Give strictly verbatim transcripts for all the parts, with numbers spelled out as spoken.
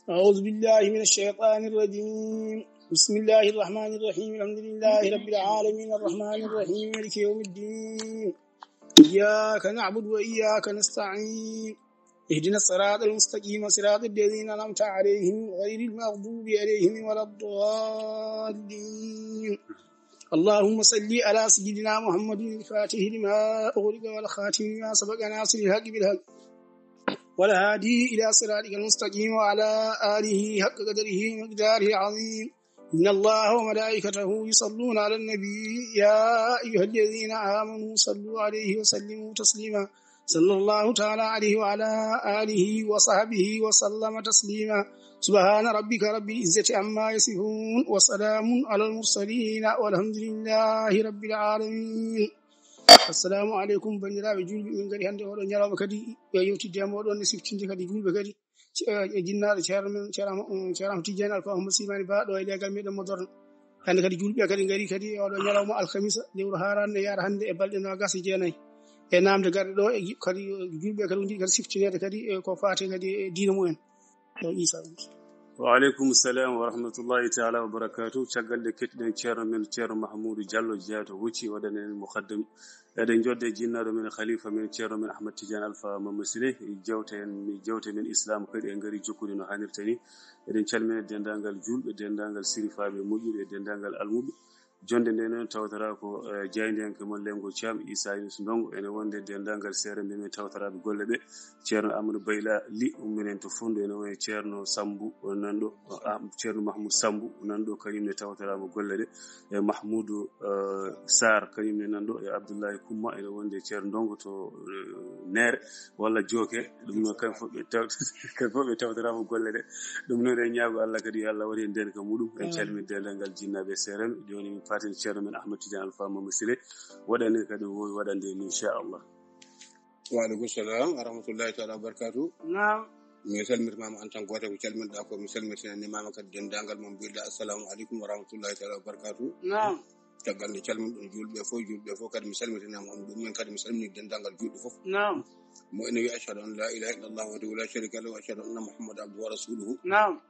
أعوذ بالله من الشيطان الرجيم. بسم الله الرحمن الرحيم. الحمد لله رب العالمين. الرحمن الرحيم. مالك يوم الدين. إياك نعبد وإياك نستعين. اهدنا الصراط المستقيم، صراط الذين أنعمت عليهم، غير المغضوب عليهم ولا الضالين. اللهم صل على سيدنا محمد الفاتح لما أغلق والخاتم لما سبق ناصر الحق بالحق والهادي إلى صراطك المستقيم وعلى آله حق قدره ومقداره العظيم. إن الله وملائكته يصلون على النبي، يا أيها الذين آمنوا صلوا عليه وسلموا تسليما. صلى الله تعالى عليه وعلى آله وصحبه وسلم تسليما. سبحان ربك رب العزة عما يصفون، وسلام على المرسلين، والحمد لله رب العالمين. Assalamu aleykum, banndiraaɓe juulɓe, min ngari hannde oɗo ñalawma kadi e yewtidde e mooɗon, e siftinde kadi juulɓe kadi. Ce-, e jinnaaɗo Ceerno men, Ceerno Ahmad, um, Ceerno Ahmad Tijjani Alfa Ahmad Simani Ba ɗo e leegal meɗen mo Dorno. Hannde kadi juulɓe kadi ngari kadi e oɗo ñalawma alkamisa, lewru haaraande, ne yaara hannde e balɗe noogas e jeenayi. E naamde garɗe ɗo, e ji-, kadi, e juulɓe kadi njiɗi kadi siftineede kadi e ko faati kadi e diina mumen. Ɗo Isa. Wa aleykum salam wa rahmatullahi taala wa barakatuh. Caggal nde kettiɗen Ceerno men, Ceerno Mahmoudou Diallo, jeyaa to Wucci, waɗanen mukaddam. Eɗen jodde jinnaaɗo men, khalifa men, Ceerno men Ahmad Tidiane Alpha Mama Sile, jewte en, jewte men Islam kadi en ngari jokkude no haanirta ni. Eɗen calmina denndaangal juulɓe, denndaangal sirifaaɓe moƴƴuɓe, denndaangal almuɓe. Jonde nde noon tawtata ko, eh, jaayndiyanke mon Lengo Caam, Isa Yunus Ndongo, ene wonde denndaangal seerenɓe men tawtoraaɓe golle ɓe. Ceerno Amadou Bayla Li, ummiren to Fundu, ene woni Ceerno Sambu, o nan ɗo, ah, Ceerno Mahmoud Sambu, o nan ɗo, kañum ne tawtoraama golle ɗe. E Mahmoudou, eh, Sarr, kañum ne nan ɗo, e Abdoulaye Kumma, ene wonde Ceerno Ndongo to, eh, Neere, walla Jooke, ɗum noon kamɓe fof ɓe taw-, kamɓe fof ɓe tawtoraama golle ɗe. Ɗum noon en ñaago Allah kadi yo Allah waɗu heen ndeenka muɗum. En calmini denndaangal jinnaaɓe e seerenɓe. Jooni min paaten Ceerno men Ahmad Tidiane Alpha Mama Sile, waɗani kadi o woowi waɗande en, inchallah. Wa aleykum salam wa rahmatullahi taala wa barakatuh. Naam. Mi salmitimama an tan gooto ko calminɗa ko, mi salmitinanimama kadi denndaangal mo mbiɗa assalamu aleykum wa rahmatullahi taala wa barakatuh. Naam. Caggal nde calminɗon juulɓe fof, juulɓe fof kadi mi salmitinama on, ɗum men kadi mi salmini denndaangal juulɓe fof. Naam. Mo ene wiya ashhadu an la ilaha illallah wahdahu la sharika lahu, wa ashhadu anna Muhammadan abduhu wa rasuluhu. Naam.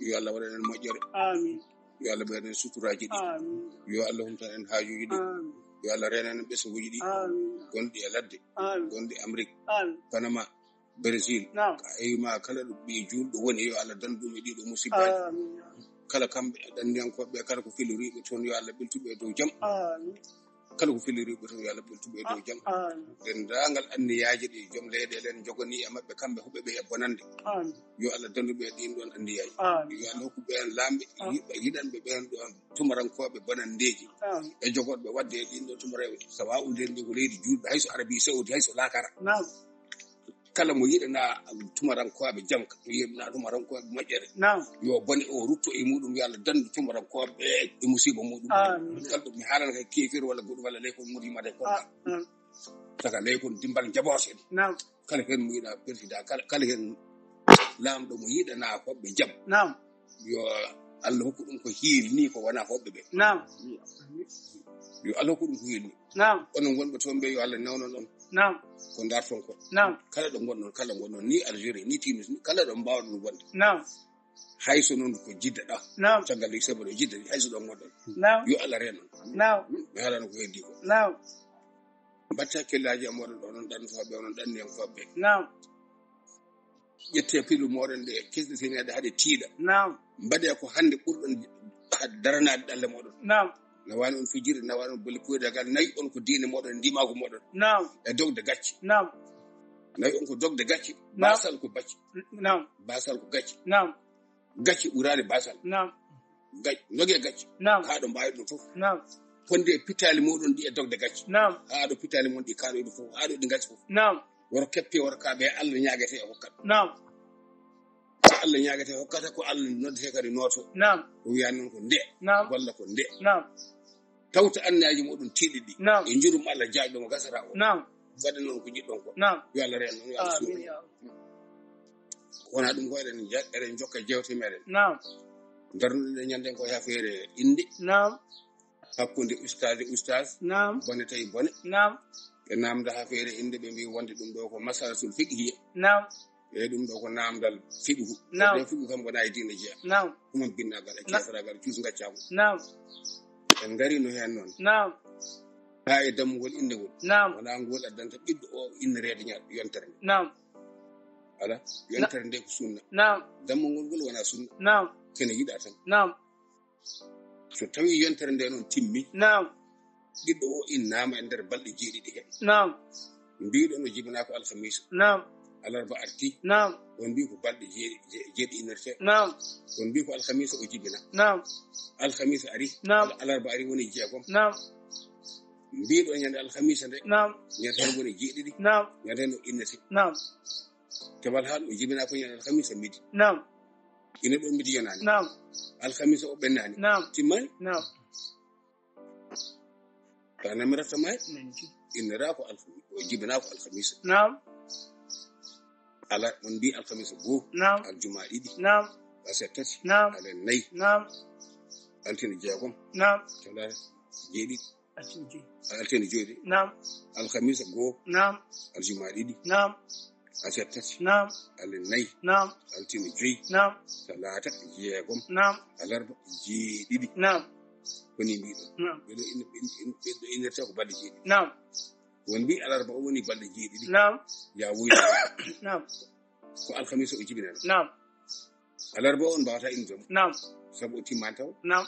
Yo Allah waɗan en moƴƴere. Amin. Yo Allah ɓeydan en suturaaji ɗi. Amin. Yo Allah humtan en haajuuji ɗi. Amin. Yo Allah reenan en ɓesnguuji ɗi. Amin. Gonɗi e ladde. Amin. Gonɗi Amérique. Amin. Panama. Brésil. Naam. Eyma kala ɗo ɓiye juulɗo woni, yo Allah dandu ɗum e ɗiɗo musibbaaji. Amin. Kala kamɓe ɗanniyankooɓe, kala ko felloriiɓe toon, yo Allah ɓeltu ɓe e dow jam. Amin. Kala ko felloriiɓe toon, yo Allah ɓeltu ɓe e dow jam. Amin. Denndaangal anniyaaji ɗi joom leyɗeele en njoganii e maɓɓe, kamɓe huɓɓe ɓe e bonannde. Amin. Yo Allah dandu ɓe e ɗiin ɗoon anniyaaji. Amin. Yo Allah hokku ɓeen laamɓe, amin, yiɗɓe, yiɗanɓe ɓeen ɗoon tumarankooɓe bonanndeeji. Amin. E jogorɓe waɗde e ɗiin ɗoon tumarankooɓe. Sawa o nden ndi ko leydi juulɓe, hay so Arabie Saoudi, hay so laakara. Naam. Kala mo yiɗana tumarankooɓe jam, mo yiɗana tumarankooɓe moƴƴere, naam, yo bone o rutto e muɗum, yo Allah dandu tumarankooɓe e musiba muɗum. Amin. Kala ɗo mi haalana kay keefeero walla goɗɗum walla ley kon modi made kon. Ah, ah. Saka ley kon dimbal jaboose. Naam. Kala heen mo yiɗa président, kala, kala heen laamɗo mo yiɗana hoɓɓe jam. Naam. Yo Allah hokku ɗum ko hiilni, ko wona hoɓɓe ɓe. Naam. Yo Allah hokku ɗum ko hiilni. Naam. Onon wonɓe toon ɓe, yo Allah newnan on. Naam. Ko darton ko. Naam. Kala ɗo ngonɗon, kala ngonɗon, ni Algérie, ni Tunis, ni kala ɗo mbaawɗon wonde. Naam. Hay so noon ko Jidda ɗo. Naam. Caggal leydi sabu ɗo Jidda, hay so ɗo ngonɗon. Naam. Yo Allah reen on. Naam. Mi haalana ko heddi ko. Naam. Mbatte hakkillaaji e mooɗon, onon ɗannotooɓe, onon ɗanniyankooɓe. Naam. Ƴettee pilu mooɗon ɗe, kesɗitineeɗe haa ɗe tiiɗa. Naam. Mbaɗee ko hannde ɓurɗon daranaade ɗalle mooɗon. Naam. Nawaani on fijirde, nawaani on bolli koyɗagal, nayi on ko diine mooɗon, ndimaagu mooɗon. Naam. E dogde gacce. Naam. Nayi on ko dogde gacce, naam, baasal ko bacce. Naam. Baasal ko gacce. Naam. Gacce ɓuraani baasal. Naam. Gac-, nogee gacce. Naam. Haa ɗo mbaawi ɗum fof. Naam. Fonnde e pittaali mooɗon ɗi e dogde gacce. Naam. Haa ɗo pittaali mon ɗi kaaloyi ɗum fof, haa ɗo ɗi gacce fof. Naam. Woro keppe, woro kaaɓe, Allah ñaagetee e hokkat. Naam. Ko Allah ñaagetee hokkata, ko Allah noddetee kadi nooto. Naam. O wiya noon ko nde. Naam. Walla ko nde. Naam. Tawta anniyaaji mooɗon tiiɗi ɗi. Naam. E njurum Allah jaajɗo mo gasata o. Naam. Mbaɗen noon ko njiɗɗon ko. Naam. Yo Allah reen noon, yo Allah suur. Amin, ya Allah. Wona ɗum ko eɗen ja-, eɗen jokka jewte meɗen. Naam. Darnuɗen ñanden ko e affaire innde. Naam. Hakkunde ustaas e ustaas. Naam. Bone tawi bone. Naam. Ɓe naamnda affaire innde, ɓe mbi wonde ɗum ɗo ko masalatul fiqhiya. Naam. E ɗum ɗo ko namdal fiɗugu. Naam. Ɗo fiɗugu kam wona e diine jeya. Naam. Ɗum on binnagal e Na- kefragal cuus gaccago. Naam. En ngarino hen noon. Naam. Ha e dammugol innde ngol. Naam. Wona ngol addanta ɓiɗɗo o innereede ña-, yontere nde. Naam. Ala, yontere nde ko sunna. Naam. Dammugol ngol wona sunna. Naam. Kene yiɗa tan. Naam. So tawi yontere nde noon timmi. Naam. Ɓiɗɗo o innama e nder balɗe jeeɗiɗi he. Naam. Mbiɗo no jibina ko alhamisa. Naam. Alarba arti. Naam. On mbi ko balɗe jeeɗi, je-, jeeɗi innirte. Naam. On mbi ko alhamisa o jibina. Naam. Alhamisa ari. Naam. Al-, alarba ari woni jeegom. Naam. Mbiɗo ñande alhamisa nde. Naam. Ñande tan woni jeeɗiɗi. Naam. Ñande no innete. Naam. Tewal haal o jibina ko ñande alhamisa midi. Naam. Ina ɗo midi yonani. Naam. Alhamisa o ɓennani. Naam. Timmani. Naam. Ka namirata may? Nanti. Innira ko alhamisa. O jibina ko alhamisa. Naam. Ala on mbi alhamisa goo. Naam. Aljuma ɗiɗi. Naam. Aset tati. Naam. Alen nayi. Naam. Altine jeegom. Naam. Talaata jeeɗiɗi. Altine joyi. Altine joyi. Naam. Alhamisa goo. Naam. Aljuma ɗiɗi. Naam. Aset tati. Naam. Alen nayi. Naam. Altine joyi. Naam. Talaata jeegom. Naam. Alarba jeeɗiɗi. Naam. Koni mbiɗo. Naam. Ɓeɗo in-, in-, in-, ɓeɗo innirta ko balɗe jeeɗiɗi. Naam. Won mbi alarba o woni balɗe jeeɗiɗi. Naam. Ya woyde. Naam. Ko alhamisa o jibinana. Naam. Alarba o on mbawata innirde mo. Naam. Sabu o timmani taw. Naam.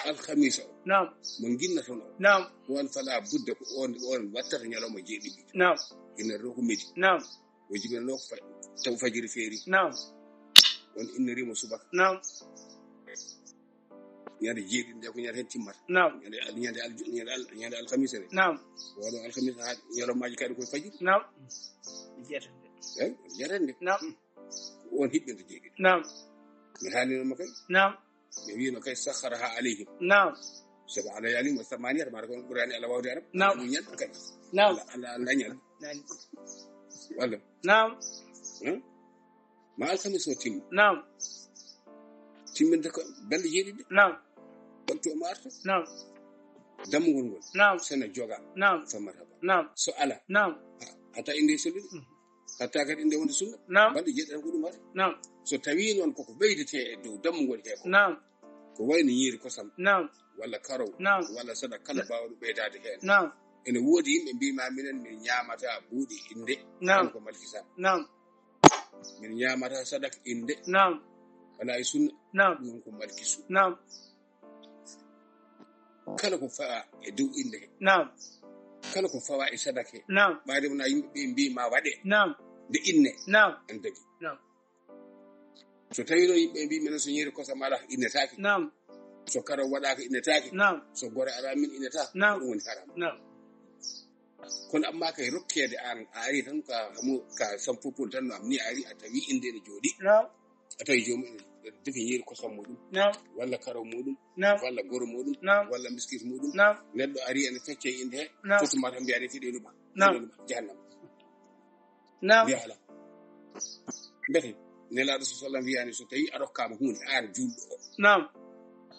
Alhamisa o. Naam. Mo ginna toon o. Naam. On fala budda ko on, on wattata ñalawma jeeɗiɗi. Naam. Innirde o ko midi. Naam. O jibinano ko fa-, taw fajiri feeri. Naam. On innirimo subaka. Naam. Ñande jeeɗiɗi nde ko ñande hen timmata. Naam. Ñande al-, ñande al-, ñande al-, ñande alhamisa nde. Naam. Waɗo alhamisa ha ñalawmaaji kadi koye fajiri. Naam. Jeetande. Eh, jeetande. Naam. Ko on hiɓɓinta jeeɗiɗi. Naam. Mi haalino mo kay. Naam. Mi wino kay sakharaha alayhim. Naam. Saba ala yalim wa samaniyat mara kon Qur'ani ala wawde arab. Naam. Ɗum ñande kadi. Naam. Ala, ala, ala ñande. Naam. Walla. Naam. Hmm? Ma alhamis o timmi. Naam. Timminde ko balɗe jeeɗiɗi. Naam. Waktu o arta. Naam. Dammugol ngol. Naam. Sena joga. Naam. Fa marhaba. Naam. So ala. Naam. Ha, hata inde sellude. Mm. Hatta kadi inde wonde sunna. Naam. Balɗe jeeɗiɗi tan ko ɗum waɗa. Naam. So tawi noon koko ɓeydete e dow dammugol he ko. Naam. Ko wayno ñiiri kosam. Naam. Walla karow. Naam. Walla saɗa kala baawɗo ɓeydaade heen. Naam. Ene woodi yimɓe mbiima minen min ñaamata buuɗi inde. Naam. Tan ko malkisa. Naam. Min ñaamata sadak inde. Naam. Wala e sunna. Naam. Ɗum ko malkisu. Naam. Kala ko fawa e dow inde he. Naam. Kala ko fawa e sadak he. Naam. Ɓaade wona yimɓe ɓe mbi ma waɗe. Naam. Nde inne. Naam. An dagi. Naam. So tawi no yimɓe mbi minen so ñiiri kosam ala innetaake. Naam. So karaw waɗaaka innetaake. Naam. So gore ala min inneta. Naam. Ɗum woni haram. Naam. Kono amma kay rokkeede an a ari tan ka mo ka sampupol tan no am ni a ari a tawi inde ne jooɗi. Naam. A tawi joomum ene defi ñiiri kosam muɗum. Naam. Walla karaw muɗum. Naam. Walla goro muɗum. Naam. Walla miskit muɗum. Naam. Neɗɗo ari ene fecce inde he. Naam. Tosuma tan mbiya ne fiɗe luɓa. Naam. Fiɗe luɓa jahannam. Naam. Mbiya ala. Mbete, Nelaaɗo sa sallam wiyani so tawi a rokkaama huunde, aan juulɗo o. Naam.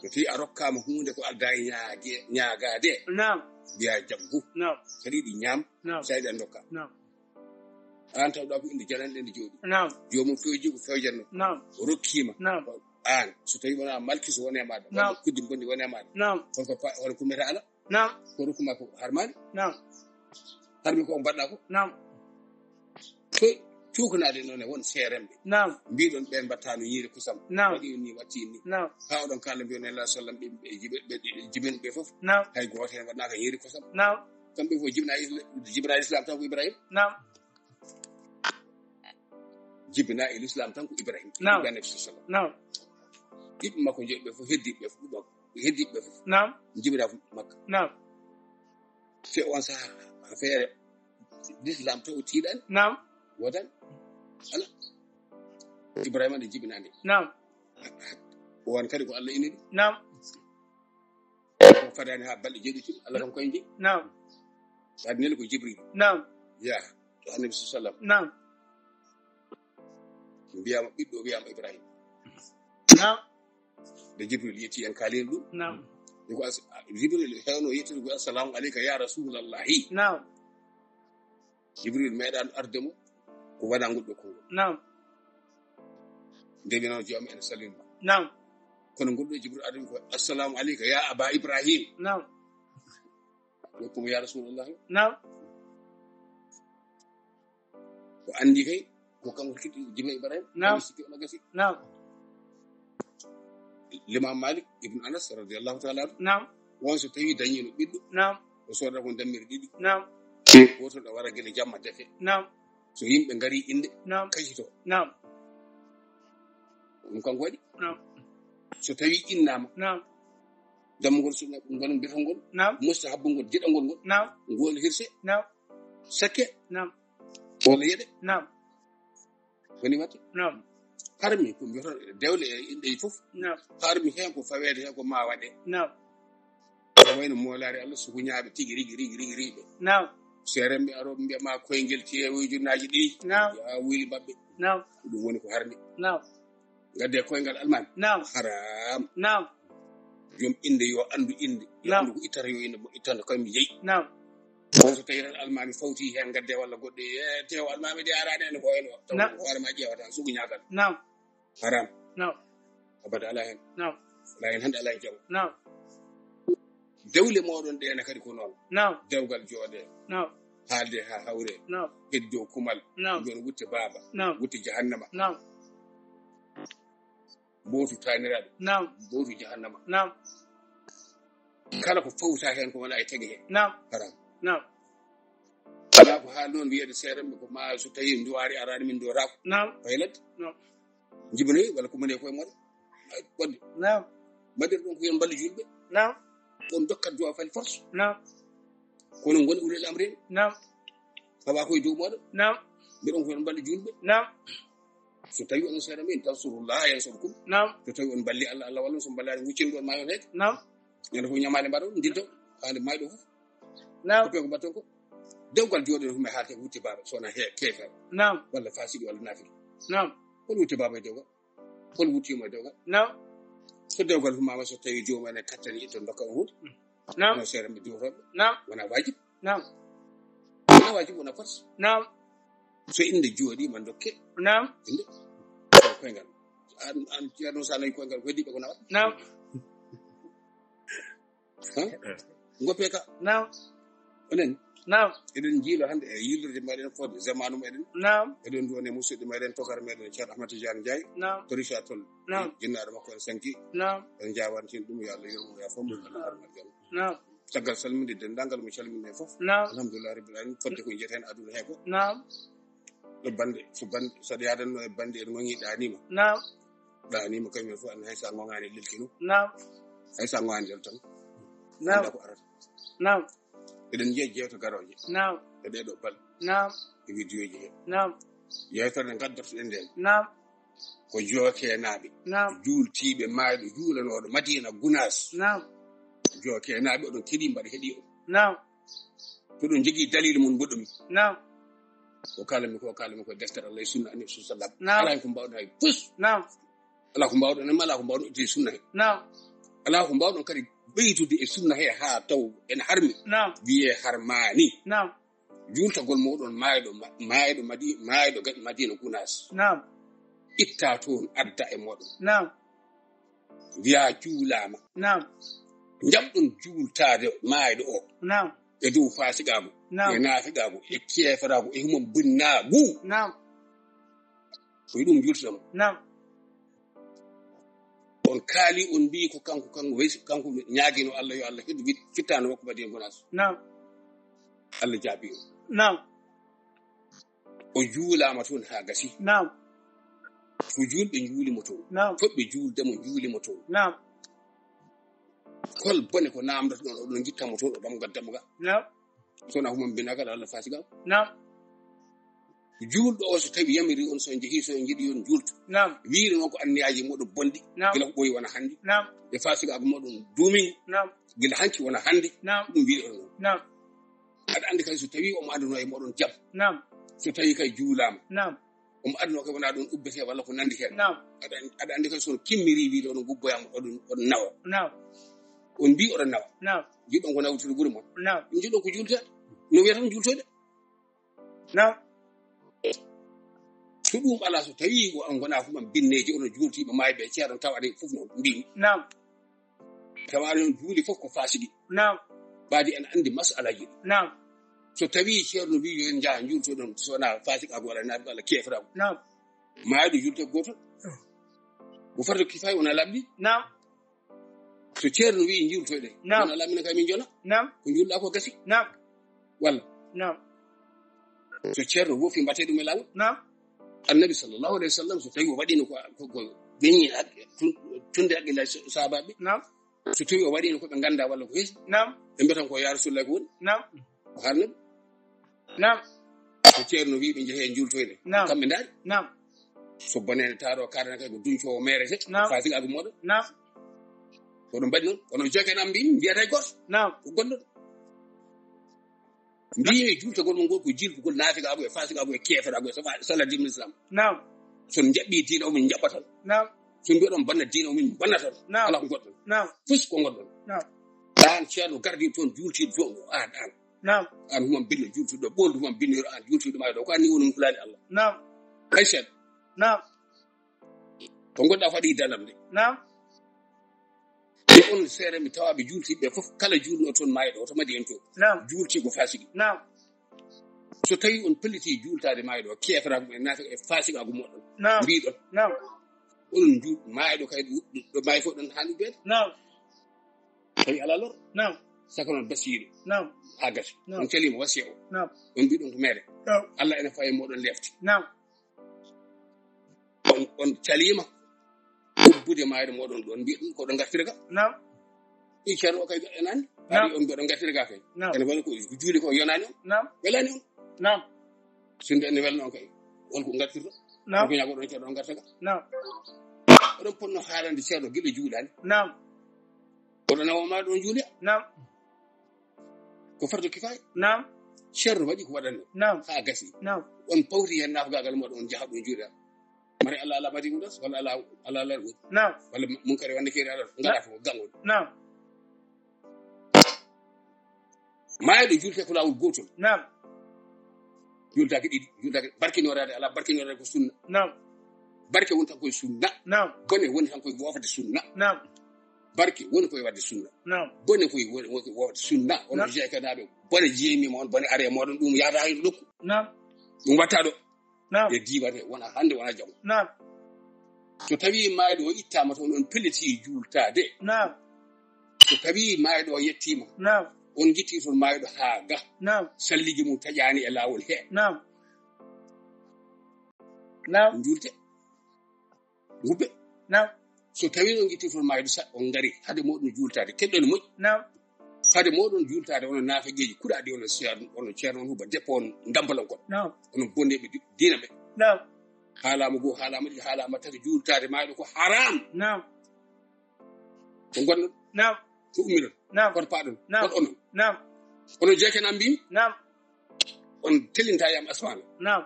So tawi a rokkaama huunde ko aldaa e ñaage-, ñaagaade. Naam. Mbiya jaggu. Naam. Saɗa yiɗi ñaam, naam, saɗa yiɗi a ndokka. Naam. Aan tawɗa ko inde jananɗe nde jooɗi. Naam. Joomum fewji ko fewjanno. Naam. O rokkiima. Naam. Ko aan, so tawi wona malki so wone maaɗa, naam, walla kuddi bonni wone maaɗa. Naam. Holko pa-, holko meta ala? Naam. Ko rokku ma ko harmaani? Naam. Harmi ko on mbaɗɗa ko? Naam. Ko cuukanaade noon e won seeremɓe. Naam. Mbiɗon ɓeen mbattano ñiiri kosam. Naam. Waɗi ni, watti ni. Naam. Haa oɗon kaala mbiyon Nelaaɗo sallam ɓe, ɓe jibe-, ɓe jibinɓe fof. Naam. Hay gooto heen waɗnaaka ñiiri kosam. Naam. Kamɓe fof jibina isla-, jibina islam tan ko Ibrahim. Naam. Jibina e l'islam tan ko Ibrahim. Naam. Ibrahim alayhi salam. Naam. Ɓiɓɓe makko jeeɗiɓe fof, heddiiɓe fof, ɓiɓɓe makko, heddiiɓe fof. Naam. Jibina fof Makka. Naam. Te on saha, ha feere, l'islam to o tiiɗani. Naam. Wodan. Ala. Ibrahima nde jibinande. Naam. O wan kadi ko Allah iniri. Naam. Ko fadani ha balɗe jeeɗiɗi, Allah tan koye jeyi. Naam. Kadi neli ko Jibril. Naam. Ya, to Annabi sallallahu alaihi wasallam. Naam. Mbiyama ɓiɗɗo, wiyama Ibrahim. Naam. Nde Jibril yetti en kaalino ɗum. Naam. Ko as-, Jibril hewno yettude ko, "Assalamu alayka ya Rasulallahi." Naam. Jibril meeɗaano arde mo, ko wona ngol ɗo konngol. Naam. Nde mi noon joom en salmin ma. Naam. Kono ngol ɗo Jibril adami ko, "Assalamu aleyka ya Aba Ibrahim." Naam. Ko mo ya Rasulullah. Naam. Ko anndi kay, ko kanko kiɗi Jibril Ibrahim. Naam. Ko sikki on a gasi. Naam. L'imam Malik ibn Anas radiyallahu ta'ala anhu. Naam. Won so tawi dañino ɓiɗɗo. Naam. O sooda kon dammiri ɗiɗi. Naam. Goto ɗo wara gila jamma defe. Naam. So yimɓe ngari inde. Naam. Kayito. Naam. Ɗum kanko waɗi. Naam. So tawi innama. Naam. Dammugol sunna, ngol mbiyata ngol. Naam. Mustahabbu ngol, jiɗangol ngol. Naam. Ngol hirse. Naam. Sakke. Naam. Walla yeɗe. Naam. Woni waɗde. Naam. Harmi ko mbiyata dewle e inɗe fof. Naam. Harmi heen ko faweede heen ko ma waɗe. Naam. Ko wayno moolaare Allah sukuñaaɓe tigi rigi, rigi, rigi, rigi ɓe. Naam. Seeremɓe arooɓe mbiya ma koyngel teewoy junnaaji ɗiɗi. Naam. Yaa wuyli maɓɓe. Naam. Ɗum woni ko harmi. Naam. Ngadde koyngal almaami. Naam. Haram. Naam. Joom innde yo anndu innde. Yo Naam. Anndu ko ittata yo innde mo ittano kam mi jeyi. Naam. Kono so tawi tan almaami fawti heen ngadde walla goɗɗo, e teewo almaami de araani en ko en o. Taw Naam. Ko hoore ma ƴeewata sukuñaagal. Naam. Haram. Naam. Abada alaa heen. Naam. Alaa heen hannde, alaa heen janngo. Naam. Dewle mooɗon ɗe ne kadi ko noon. Naam. Dewgal jooɗe. Naam. Haalde haa hawre. Naam. Heddo kumal. Naam. Ɗum ɗon wutte baaba. Naam. Wutte jahannama. Naam. Mbootu taaniraaɗo. Naam. Mbootu jahannama. Naam. Kala ko fawta heen ko wona e tege heen. Naam. Haram. Naam. Alaa ko haal noon wiyeede seeɗa ko ma so tawi nduwaari araani min nduwataako. Naam. Fay ladde. Naam. Njibanoyi walla ko moni e koye mooɗon. Ay, waɗde. Naam. Mbaɗir ɗum ko yon mballu julɓe. Naam. On dokkat duwa fal force. Naam. Kono ngoni ulul amri. Naam. Fawa koye dow mooɗon. Naam. Mbiɗon ko yon mballu julɓe. Naam. So tawi on seeɗa min tansurullah yansurkum. Naam. So tawi on mballi Allah, Allah wallan, so mballaani nguccin ɗon maayon heede. Naam. Ñande fof ñamaale mbaɗa on ndinto. Haali mayɗo fof. Naam. Ko ko mbaɗton ko. Dewgal jooɗo ɗo huma haalde wutte baaba so wona he keefeero. Naam. Walla faasiqi walla naafiki. Naam. Hol wutte baaba e dewgal? Hol wuttiima e dewgal? Naam. So dewgal humaama so tawi joomum en kattani itto ndokka on huunde. Naam. Wona seeɗa mbi duwotooɓe. Naam. Wona waajib. Naam. Wona waajib, wona force. Naam. So innde jooɗiima dokke. Naam. Innde. Ko koyngal. An, an, Ceerno, so a nawi koyngal, ko heddiiɓe ko nawat. Naam. Ha? Ngoppe ka. Naam. Onen. Naam. Eɗen njiilo hannde e yiilirde meɗen fodde zamanu meɗen. Naam. Eɗen nduwani musidɗo meɗen tokar meɗen Ceerno Ahmad Tidiane Ndiaye. Naam. To Richard Toll. Naam. Jinnaaɗo makko en sanki. Naam. En njaawantin ɗum, yo Allah yurmo, yo fof mo Allah harma jam. Naam. Caggal salminde denndaangal mo calminde fof. Naam. Alhamdulillah rabbil alamin, fodde ko jeyeten aduna he ko. Naam. Ɗo bande, so bande, so aɗa yaadanno e bande, en gonii ɗaaniima. Naam. Ɗaaniima kañum fof, an hay so a gongaani lelkino. Naam. Hay so a gongaani lel tan. Naam. Annda ko arata. Naam. Eɗen njiya jeewte garooje. Naam. E ɗee ɗoo balɗe. Naam. E wideoji he. Naam. Yeewtere nde ngaddotoɗen nden. Naam. Ko jookeenaaɓe. Naam. Juultiiɓe maayɗo juulanooɗo Madina Gunaas. Naam. Jookeenaaɓe oɗon keɗii mbaɗa heɗii on. Naam. Ko ɗum jogii dalil mum mboɗo mi. Naam. Ko kala mi ko kala mi ko deftere Allah e sunna Annabi sallallahu alaihi wasallam. Naam. Alaa ko mbawɗon hay fus. Naam. Alaa ko mbawɗon, alaa ko mbawɗon itti sunna he. Naam. Alaa ko mbawɗon kadi ɓeydude e sunna he haa taw en harmi. Naam. Wiyee harmaani. Naam. Juultagol mooɗon maayɗo ma-, maayɗo Madi-, maayɗo ga-, Madina Gunaas. Naam. Itta toon adda e mooɗon. Naam. Wiya juulaama. Naam. Njaɓɗon juultaade maayɗo o. Naam. E dow faasiqaagu. Naam. E naafiqaagu. E keeferaagu. E humam binnaagu. Naam. Ko e ɗum juultuɗon. Naam. On kaali, on mbii ko kanko, kanko weesi, kanko ñaagino Allah yo Allah heddu wiɗ fittaano makko Madina Gunaas. Naam. Allah jaabi on. Naam. O juulaama toon haa gasi. Naam. Ko juulɓe njuuli mo toon. Naam. Fotɓe juulde mo njuuli mo toon. Naam. Hol bone ko naamndotoɗon, oɗon ngitta mo toon, o damgal damgal. Naam. Kono a humam binagal Allah faasiqaagu. Naam. Juulɗo o so tawi yamiri on, so on jehi, so on njiɗi on juulto. Naam. Wiiri noon ko anniyaaji moɗon bonɗi. Naam. Gila ko ɓooyi wona hannde. Naam. E faasiqaagu moɗon duumi. Naam. Gila hanki wona hannde. Naam. Ɗum wiiri on noon. Naam. Aɗa anndi kadi so tawi omo adduno e moɗon jam. Naam. So tawi kay juulaama. Naam. Omo adduno kay wona ɗum ubbete walla ko nanndi heen. Naam. Aɗa, aɗa anndi kadi so on kimmiri wiide oɗon gubboyama oɗon, oɗon nawa. Naam. On mbii oɗon nawa. Naam. Njiɗon ko nawtude ɓuri mon. Naam. Njiɗon ko juulteede. No wiyata on juultoyde. Naam. So ɗum alaa, so tawii ko on ngonaa fof man binneeji, onon juultiiɓe maayɓe, ceerno, tawa aɗa fof no mbiimi. Naam. Tawa aɗa on juuli fof ko faasigi. Naam. Ɓaadi en anndi masalaji ɗi. Naam. So tawii ceerno wii yo en njah njuultoɗon, so wonaa faasikaagu walla naafiqaagu walla keefraagu. Naam. Maayɗo juulta gooto. Ko fardu kifaaya wona laaɓɗi. Naam. So ceerno wii njuultoɗe. Naam. Wona laaɓi ne kay min jona. Naam. Ko njuulɗa ko gasi. Naam. Walla. Naam. So ceerno wofi mbatte ɗum e laawol. Naam. Annabi sallallahu alaihi wasallam so tawi o waɗino ko, ko, ko ɓeñi haq-, tun-, tunde haqqille sa-, sahabaaɓe. Naam. So tawi o waɗino ko ɓe ngannda walla ko hesi. Naam. Ɓe mbiyata ko ya Rasulullah ko woni. Naam. Ko harnaɓe. Naam. So ceerno wi ɓe njehe njuultoyde. Naam. Kamɓe ndaari. Naam. So bonene taaro karana kay ko duñco o meerete. Naam. Fasikaagu mooɗon. Naam. Ko ɗum mbaɗi noon. Kono joken am mbi mbiyata e gooto. Naam. Ko gonɗo. Mbiimi juultagol mon ngol ko jiiltugol naafiqaagu e faasikaagu e keeferaagu e sala diinul Islam. Naam. So on njaɓɓii diina o min njaɓɓaton. Naam. So mbiɗon bonna diina o min bonnatan. Naam. Alaa ko goɗɗon. Naam. Fus ko goɗɗon. Naam. Aan ceerno gardi toon juultiiɗo toon o aan aan. Naam. Aan human binno juultuɗo ɓooldu human binniro aan juultuɗo maa ɗo ko anni woni hulaani Allah. Naam. Ay ceerno. Naam. Ko ngonɗa faɗi danam de. Naam. E on seere mi tawa ɓe juultiiɓe fof kala juulno toon maayɗo o to madi en to. Naam. Juulti ko fasiki. Naam. So tawi on pelliti juultaade maayɗo o keefraagu e naafik e fasikaagu moɗon. Naam. Mbiɗon. Naam. Onon juul maayɗo kay ɗo, ɗo maayi fof ɗon haani beede. Naam. Tawi alaa lor. Naam. Saka noon basiiɗo. Naam. Haa gasi. Naam. On caliima wasiya o. Naam. On mbiɗon ko meere. Naam. Allah ene fawi moɗon lefte. Naam. On, on caliima ubbude maayde moɗon ɗon mbiɗon ko ɗo ngartira ga. Naam. I ceerno o kay enani. Naam. Ari on mbiɗon ngartira ga kay. Naam. Ene woni ko juuli ko yonani on. Naam. Welani on. Naam. Sinde ene welno on kay. Won ko ngartirto. Naam. Ko ñago ɗon ceerno on ngarta ga. Naam. Oɗon ponno haalande ceerno gila juulani. Naam. Oɗon nawa ma ɗon juuliya. Naam. Ko fardu kifaaya. Naam. Ceerno waɗi ko waɗanno. Naam. Haa gasi. Naam. On pawti heen naafgaagal moɗon, on njaha ɗon juuɗa. Mari Allah, Allah mari ɗum ɗon, walla Allah, Allah, Allah ɗum. Naam. Walla munkari wonde keeri Allah, ngara fof, gangol. Naam. Maayɗo juulte ko laawol gootol. Naam. Juultaaki ɗiɗi, juultaaki barkinoraade, alaa barkinoraade ko sunna. Naam. Barke woni tan koye sunna. Naam. Bone woni tan koye woofde sunna. Naam. Barke woni koye waɗde sunna. Naam. Bone koye woni, woni koye woofde sunna. Ono jeekanaaɓe, bone jeeymi moon, bone are moɗon, ɗum yahata hay nokku. Naam. Ɗum watta ɗo. Naam. E diiwaan he, wona hannde, wona janngo. Naam. So tawii maayɗo o ittaama toon, on pelliti juultaade. Naam. So tawii maayɗo o yettiima, naam, on ngitti toon maayɗo haa ga. Naam. Salligi mum taƴaani e laawol he. Naam. Naam. Njuulte. Ngubbe. Naam. So tawii on ngitti toon maayɗo sa, on ngari hade moɗon juultaade. Keɗɗon moƴƴi. Naam. Hade moɗon juultaade, onon naafeqeeji kuɗaaɗi, onon ceerno, onon ceerno, on huba deppo, on ndampalon kon. Naam. Onon bonneeɓe di-, diina ɓe. Naam. Haalaama goo, haalaama ɗiɗi, haalaama tati, juultaade maayɗo ko haram. Naam. Ko ngonɗon? Naam. Ko ummiɗon? Naam. Koto paaɗon? Naam. Koto onon? Naam. Onon jeeken am mbiimi? Naam. On telinta yam asmaana? Naam.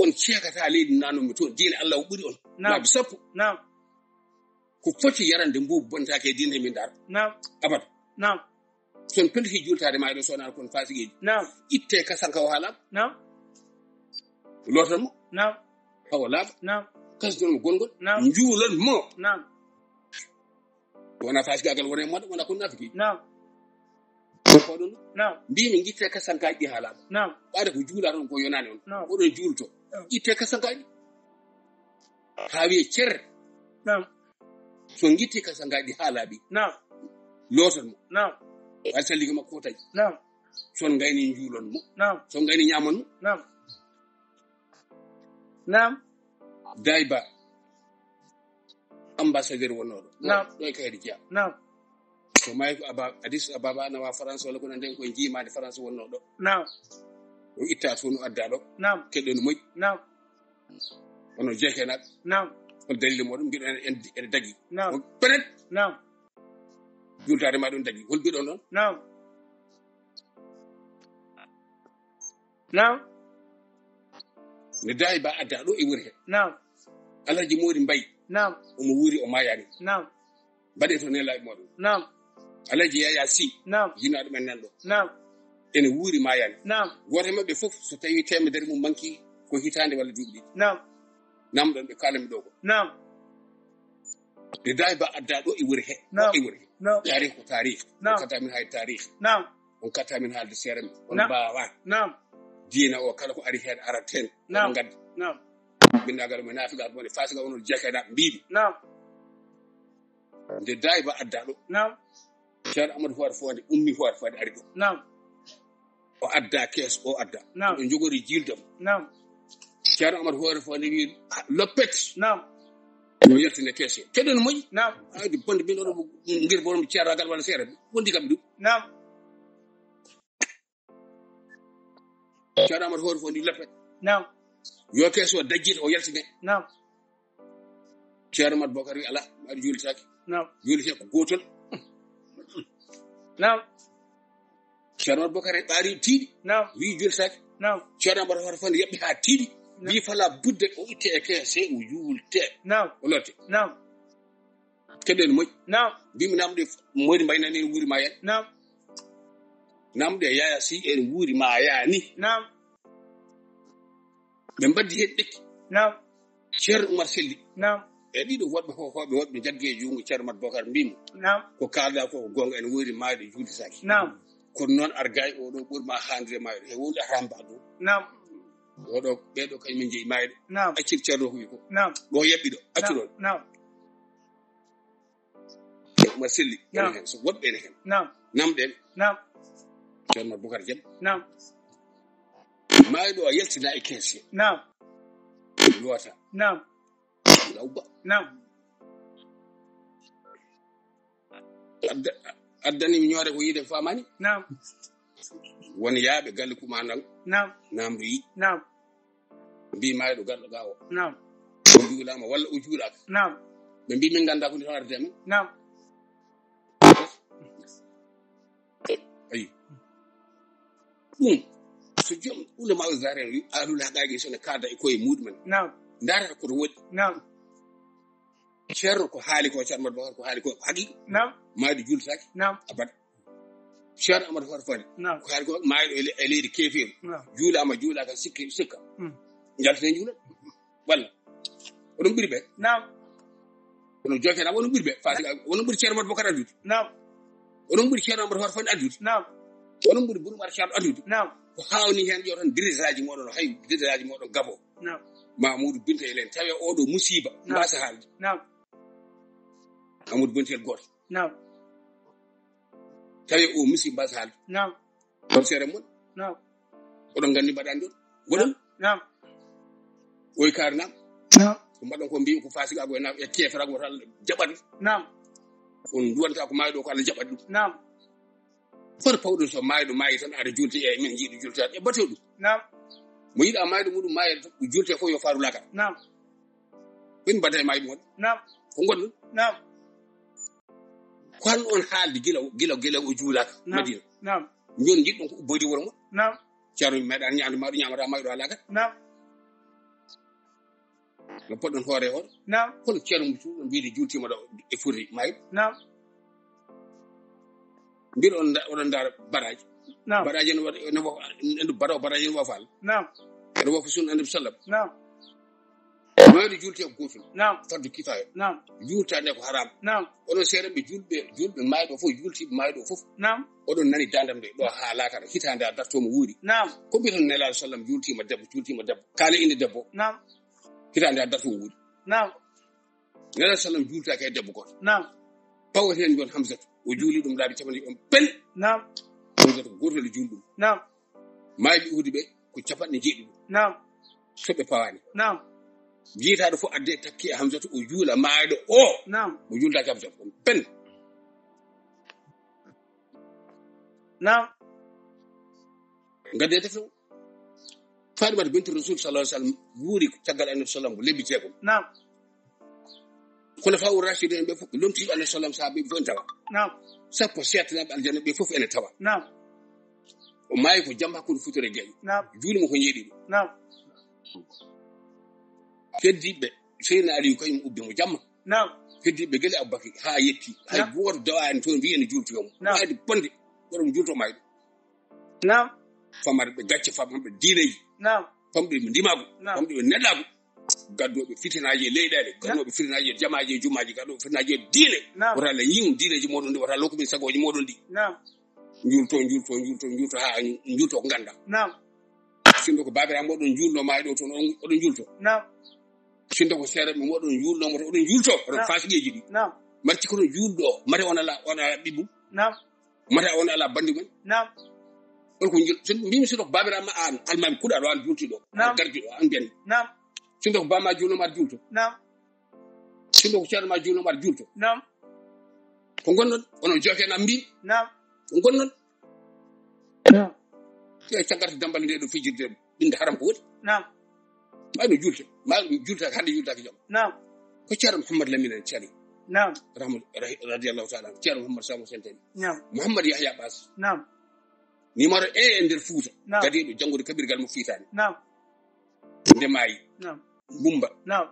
On ceekata leydi nanumi toon, diine Allah o ɓuri on. Naam. Laabi sappo. Naam. Ko foti yarande mbuubu bontaake e diine min ndaar. Naam. Abada. Naam. So on pelliti juultaade maayɗo, so wonaa kon faasigeeji. Naam. Itte kasanka o haalaama. Naam. Looton mo. Naam. Hawa laaɓa. Naam. Kasdon mo gongol. Naam. Njuulon mo. Naam. Wona fasikaagal, wona e moɗo, wona kon naafiki. Naam. Ko ɗum. Naam. Mbiimi ngitte kasankaaji ɗi haalaama. Naam. Ɓaade ko juula toon ko yonaani on. Naam. Oɗon juulto. Naam. Itte kasankaaji. Haa wiye cer. Naam. So ngitti kasankaaji ɗi haalaaɓi. Naam. Looton mo. Naam. Waɗi sallige makko o taƴi. Naam. So on ngayni njuulon mo. Naam. So on ngayni ñaamon mo. Naam. Naam. Dayba. Ambassadeur wonnooɗo. Naam. Ɗo e Kaydi Jeya. Naam. So maayi ko Aba-, Addis Ababa nawa France walla ko nanndi ko e njiimaade France wonnooɗo. Naam. O itta toon o adda ɗo. Naam. Keɗɗo no moƴƴi. Naam. Onon jeekenaaɓe. Naam. Hol dalil mooɗon mbiɗon en, en, en dagi? Naam. Hol penet? Naam. Juultaade ma ɗum dagi. Hol mbiɗon ɗon? Naam. Naam. Ne daayi ba adda ɗo e wuri he. Naam. Alhaji Moodi Mbay. Naam. Omo wuuri o maayaani. Naam. Mbaɗee to nelaaɓe mooɗon. Naam. Alhaji Yaya Si. Naam. Yinaaɗo men nan ɗo. Naam. Ene wuuri maayaani. Naam. Gooto e maɓɓe fof so tawi teemedere mum manki ko hitaande walla duuɓi ɗiɗi. Naam. Nam ɗon ɓe kaalami ɗo ko. Naam. Nde daayi ba adda ɗo e wuri he. Naam. E wuri he. Naam. Taarih ko taarih. Naam. On kata min hay taarih. Naam. On kata min haalde seere men. On Naam. Mbaawa. Naam. Diina o kala ko ari heen arat heen. Naam. On ngadda. Naam. Binndagal mo naafigal mo ne fasiga onon jakaɗa mbiɗi. Naam. Nde daayi ba adda ɗo. Naam. Ceerno Amadou Hoore Fonde ummi Hoore Fonde ari ɗo. Naam. O adda kees, o adda. Naam. O jogori jildam. Naam. Ceerno Amadou Hoore Fonde wi, "Ha, loppet." Naam. Yo yaltine kees he. Keɗon moƴƴi? Naam. Aydi bonde min oɗo ngir borom ceerno agal wala seere. Wondi kam ɗum. Naam. Ceerno Amadou Hoore Fonde wi, "Loppet." Naam. Yo kees o dajjit, o yaltine. Naam. Ceerno Mat Bokar wi, "Alaa, mbaɗi juulitaake." Naam. Juulitee ko gootol. Naam. Ceerno Mat Bokar e ɓaari tiiɗi. Naam. Wi juulitaake. Naam. Ceerno Mat Bokar Fonde yaɓɓi haa tiiɗi. Naam. Wi fala budde o itte e keese o juulte. Naam. O lotte. Naam. Keɗen moƴƴi. Naam. Mbimi namde moyde mbaynani en wuuri ma en. Naam. Namde yaya si en wuuri ma yani. Naam. Ɓe mbaddi heen ɗekki. Naam. Ceerno Umar Selli. Naam. E ɗiɗo woɗɓe hohooɓe woɗɓe jaggi e juungo Ceerno Mat Bokar mbimo. Naam. Ko kaalɗa ko ko goonga en woori maayɗo juultitaaki. Naam. Kono noon argay oɗo ɓurma haandude maayɗo. E wonde a ramba ɗo. Naam. Oɗo ɓeɗo kañum min jeyi maayɗo. Naam. Accir Ceerno ko wi ko. Naam. Ɗo yaɓɓi ɗo. Accu Naam. Ɗon. Naam. Ceerno Umar Selli. Naam. Ene heen. So woɗɓe ene heen. Naam. Namɗen. Naam. Ceerno Bukar Jam. Naam. Maayɗo o yaltina e kees he. Naam. Loota. Naam. Lawba. Naam. Adda-, addani mi ñoore ko yiide famani. Naam. Won yaaɓe galle kumandan. Naam. Naamɗo yi. Naam. Mbi maayɗo garɗo ga o. Naam. O juulama walla o juulaka. Naam. Ɓe mbi min ganda ko ndi tan arde men. Naam. Ayi. Ɗum. So joom ulama o zaren wi alul haqqaji so ne kada e koye muɗumen. Naam. Ndarata ko to woni. Naam. Ceerno ko haali ko, Ceerno Mat Bokar ko haali ko, ko haqiqa. Naam. Maayɗo juultaki. Naam. Abada. Ceerno Amadou Hoore Fonde. Naam. Ko haali ko maayɗo e le-, e leydi keefeeru. Naam. Juulaama, juulaaka, sikki, sikka. Hmm. Njaltene njuula. Walla. Oɗon ɓuri ɓe. Naam. Kono jofe na oɗon ɓuri ɓe. Faati oɗon ɓuri Ceerno Amadou Bokar addude. Naam. Oɗon ɓuri Ceerno Amadou Hoore Fonde addude. Naam. Oɗon ɓuri Boun Oumar Thiam addude. Naam. Ko hawni heen yo tan dirigeaji moɗon, hay dirigeaji moɗon gabo. Naam. Mamoudou Binta e len tawi oɗo musiba. Naam. Mbasa haalde. Naam. Amadou Binta el goto. Naam. Tawi o musiba mbasa haalde. Naam. Ɗon seere mon. Naam. Oɗon nganndi mbaɗani ɗon. Goɗɗum. Naam. Oy kaari naam. Naam. Ko mbaɗon ko mbiyi ko faasiqaagu e naam e keeferagu wota Allah jaɓat. Naam. On duwanta ko maayɗo ko Allah jaɓat ɗum. Naam. Foti pawɗum so maayɗo maayi tan aɗa juulti e min njiɗi juultaade. E bato ɗum. Naam. Mo yiɗa maayɗo muɗum maaya juulte fof yo faaru laakara. Naam. Min mbaɗa e maayɓe mon. Naam. Ko ngonɗon? Naam. Ko hannde on haalde gila, gila, gila o juulaaka Naam. Madina. Naam. Jooni njiɗɗon ko ubboyde wuro mon. Naam. Ceerno meeɗa ñaamde maayɗo ñaamata maayɗo alaaka. Naam. No poɗɗon hoore hoore. Naam. Kono Ceerno Moussa ɗon mbiide juultiima ɗo e foti maayɗo. Naam. Mbiɗo on nda-, oɗon ndaara baraaji. Naam. Baraaji ene waɗa, ene waɗa, ene baraw baraaji ene waɗa faal. Naam. Ene waɗa ko sunna Annabi sallam. Naam. Maayɗo juulti ko gootum. Naam. Fardu kifaaya. Naam. Juultaade ko haraam. Naam. Onon seeɗa ɓe juulɓe, juulɓe maayɗo fof, juultiiɓe maayɗo fof. Naam. Oɗon nani dandam nde ɗo haa laakara hitaande a dartooma wuuri. Naam. Ko mbiɗon Nelaaɗo sallam juultiima debbo, juultiima debbo. Kaale inde debbo. Naam. Hitaande a dartooma wuuri. Naam. Nelaaɗo sallam juultaaki e debbo gooto. Naam. Pawa heen ngon Hamzatu. O juuli ɗum laabi capanɗe ɗiɗi on pen. Naam. Hamzatu ko gooto e juulɗum. Naam. Maayɓe Uhudi ɓe ko capanɗe jeeɗiɗi. Naam. So ɓe pawaani. Naam. Jiytaaɗo fof adde takki e Hamzatu o juula maayɗo o. Naam. O juultaaki Hamzatu on pen. Naam. Ngadde defte o. Fatimata bintu Rasul sallallahu alaihi wasallam wuuri caggal Annabi sallam ko lebbi jeegom. Naam. Khulafa ur-rashidun ɓe fof lomti Annabi sallam sahaaba ɓe fof ene tawa. Naam. Sappo seetanaɓe aljanna ɓe fof ene tawa. Naam. O maayi ko jamma hakkunde futuro e geeƴo. Naam. Juuli mo ko ñeeɗi ɗum. Naam. Heddiiɓe Seydina Aliyu kañum ubbi mo jamma. Naam. Heddiiɓe gila Abubakar haa yetti. Hay Naam. Gooto dawaani toon mbiyi ene juulti mo. Naam. Waayde bonde. Waɗa mo juulto maayɗo. Naam. Famarɓe gacce, famarɓe diineji. Naam. Famɗi mo ndimaagu. Naam. Famɗi mo neɗɗaagu. Gaddooɓe fitinaaji e leyɗeele, gaddooɓe fitinaaji e jamaaji e jumaaji, gaddooɓe fitinaaji e diine. Naam. Wota Allah yi'u diineeji mooɗon ɗi, wota Allah hokku min sagooji mooɗon ɗi. Naam. Njuulto, njuulto, njuulto, njuulto haa njuulto ko ngannda. Naam. Sinno ko baabiraaɓe mooɗon njuulno maayo ɗo toon, oɗon, oɗon njuulto. Naam. Sinno ko seereeɓe mooɗon njuulno mo to oɗon njuulto, oɗon faasigeeji ɗi. Naam. Marci ko ɗon juulɗo, mate on ala, on ala ɓiɓɓu. Naam. Mate on ala banndi mum. Naam. On ko njul-, so mbimi sinno ko baabiraaɓe ma an, almaami kuɗaaɗo an juultiiɗo, naam, gardiiɗo an mbiyan. Naam. Sinno ko baama juulno ma juulto. Naam. Sinno ko ceerno ma juulno ma juulto. Naam. Ko ngonnon, onon jooke na mbi. Naam. Ko ngonnon. Naam. Te caggal dambal nde ɗo fijirde ɓinnde haram ko woni. Naam. Ma ɗum juulte, ma ɗum juulta hannde juultaaki jam. Naam. Ko ceerno Mouhammad Lamine en cali. Naam. Rahmat-, rahi-, radiyallahu ta'ala anhu. Ceerno Mouhammad Samu Sentani. Naam. Mouhammad Yahya Bass. Naam. Numéro un e nder Fuuta. Naam. Gadiiɗo janngude kaɓirgal mo fiitaani. Naam. Nde maayi. Naam. Bumba. Naam.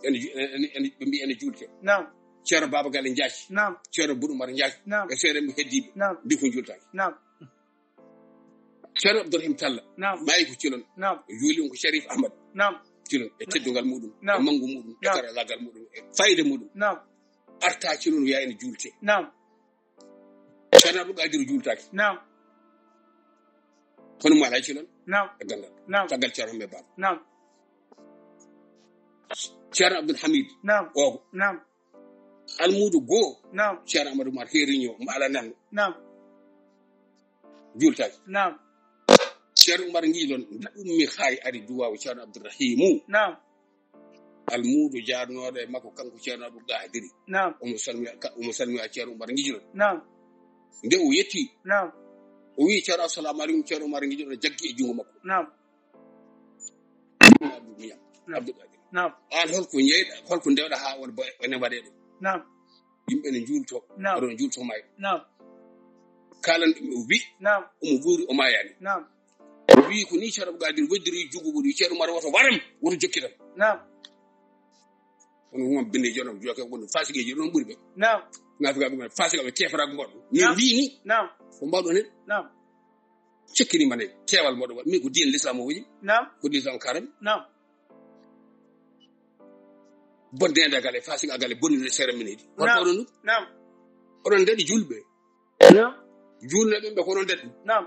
Ene ju-, ene, ene, ɓe mbi ene juulte. Naam. Ceerno Baba Galle Njaay. Naam. Ceerno Bodu Umar Njaay. Naam. E seeɗa ɓe heddiiɓe. Naam. Mbi ko juultaaki. Naam. Ceerno Abdourahim Talla. Naam. Maayi ko Cilon. Naam. Juuli on ko Sharif Ahmad. Naam. Cilon e teddungal muɗum, naam, e manngu muɗum, e, naam, karalaagal muɗum, e fayida muɗum. Naam. Arta Cilon wiya ene juulte. Naam. Ceerno Abdou Qadir juultaaki. Naam. Kono mo alaa Cilon. Naam. E ganndal. Naam. Caggal Ceerno Hammet Baaba. Naam. Ceerno Abdoul Hamid. Naam. Ogo. Naam. Almuudo goo. Naam. Ceerno Amadou Umar Heriño, mo ala nango. Naam. Juultaaki. Naam. Ceerno Umar Ngiilon, nde ummi haay ari duwaawu Ceerno Abdourahim. Naam. Almuudo jaarnooɗo e makko, kanko Ceerno Abdou Qadiri. Naam. Omo salmina, ka-, omo salmina Ceerno Umar Ngiilon. Naam. Nde o yetti, naam, o wi'i Ceerno, "Assalamu alaikum." Ceerno Umar Ngiilon jaggi e junngo makko. Naam. Abdou Miyam, naam, Abdou Qadir. Naam. Aan holko njeyɗa, holko ndewɗa haa on bo-, ene waɗee ɗo? Naam. Yimɓe ne njuulto, naam, oɗon njuulto maayo. Naam. Kaalan ɗum o wi, naam, omo wuuri, o maayaani. Naam. O wi ko ni Ceerno Abdou Qadir weddiri junngo, o wi Ceerno Umar woto waram, woto jokkitam. Naam. Kono huma binde jono joke woni fasigeeji ɗon ɓuri ɓe. Naam. Nafiga ɗum fasiga ɓe kefra ko mboɗo. Ni, naam, mbi ni. Naam. Ko mbaɗo ne? Naam. Cikkini mane kewal mboɗo waɗi. Min ko diin l'islam o woni. Naam. Ko diin l'islam karam. Naam. Bonde nda gale fasiga gale bonni cérémonie ɗi. Naam. Oɗon ɗum? Naam. Oɗon ndedi julɓe. Naam. Julɓe ɓe ko oɗon ndedi. Naam.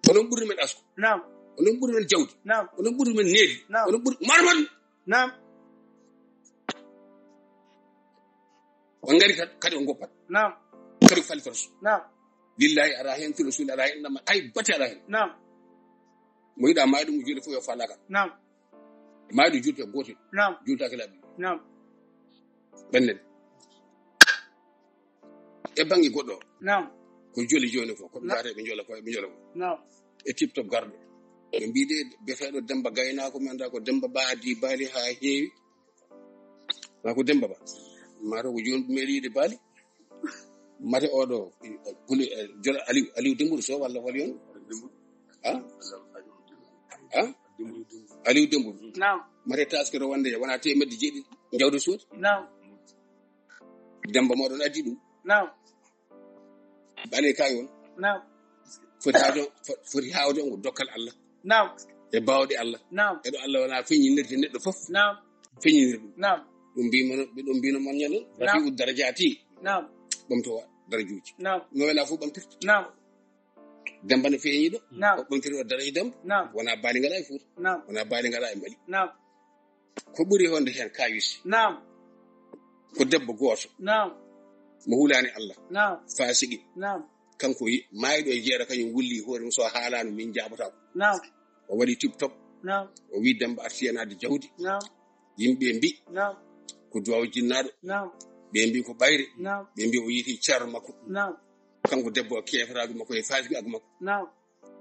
Oɗon ɓuri men asko. Naam. Oɗon ɓuri men jawdi. Naam. Oɗon ɓuri men needi. Naam. Oɗon ɓuri marman. Naam. On ngari kad-, kadi on goppat. Naam. Kadi fali fali. Naam. Lillahi ara hen, fi rasul ara hen, nama ay bati ara hen. Naam. Mo yiɗa maaɗum mo juuɗe fof yo falaka. Naam. Maaɗum juulte gootel. Naam. Juultaake laaɓi. Naam. Ɓennen. E bannge goɗɗo. Naam. Ko joli jooni ko, ko ɓe, naam, mbiyata ɓe njola ko, ɓe njola ko. Naam. E tip top garɗo. Ɓe mbiɗe biyeteeɗo Demba Gaynaako, mi annda ko Demba Ba addi baali haa heewi. Ma ko Demba Ba. Ma to ko jooni ɓe meeɗi yiide baali. Mate oɗo, kuli, eh, jola Aliou, Aliou Dembourou Sow walla wali on? Ha? Ha? Aliou Dembourou. Naam. Mate taskere wonde wona teemedde jeeɗiɗi jawdi suudu? Naam. Demba moɗon addi ɗum. Naam. Bane kay on. Naam. Foti hawde, fo-, foti hawde on ko dokkal Allah. Naam. E bawɗe Allah. Naam. Eɗo Allah wona feññinirde neɗɗo fof. Naam. Feññinir ɗum. Naam. Ɗum mbimo, ɗum mbino mon ñande. Naam. Rafi'u darajati. Naam. Ɓamto wa-, darajuuji. Naam. No wela fof ɓamtirta. Naam. Demba no feeñi ɗo. Naam. O ɓamtiri o daraja Demba. Naam. Wona baali ngala e Fuuta. Naam. Wona baali ngala e Mali. Naam. Ko ɓuri honde hen kawis? Naam. Ko debbo gooto. Naam. Mo hulaani Allah. Naam. Faasigi. Naam. Kanko yi-, maayɗo e jeera kañum wulli hoore mum, so haalaano min jaabotaako. Naam. O waɗi tip top. Naam. O wi Demba arti yenaade jawdi. Naam. Yimɓe mbi, naam, ko duwaw jinnaaɗo. Naam. Ɓe mbi ko ɓayre. Naam. Ɓe mbi o yiiti ceerno makko. Naam. Kanko debbo o keefraagu makko e faasigi makko. Naam.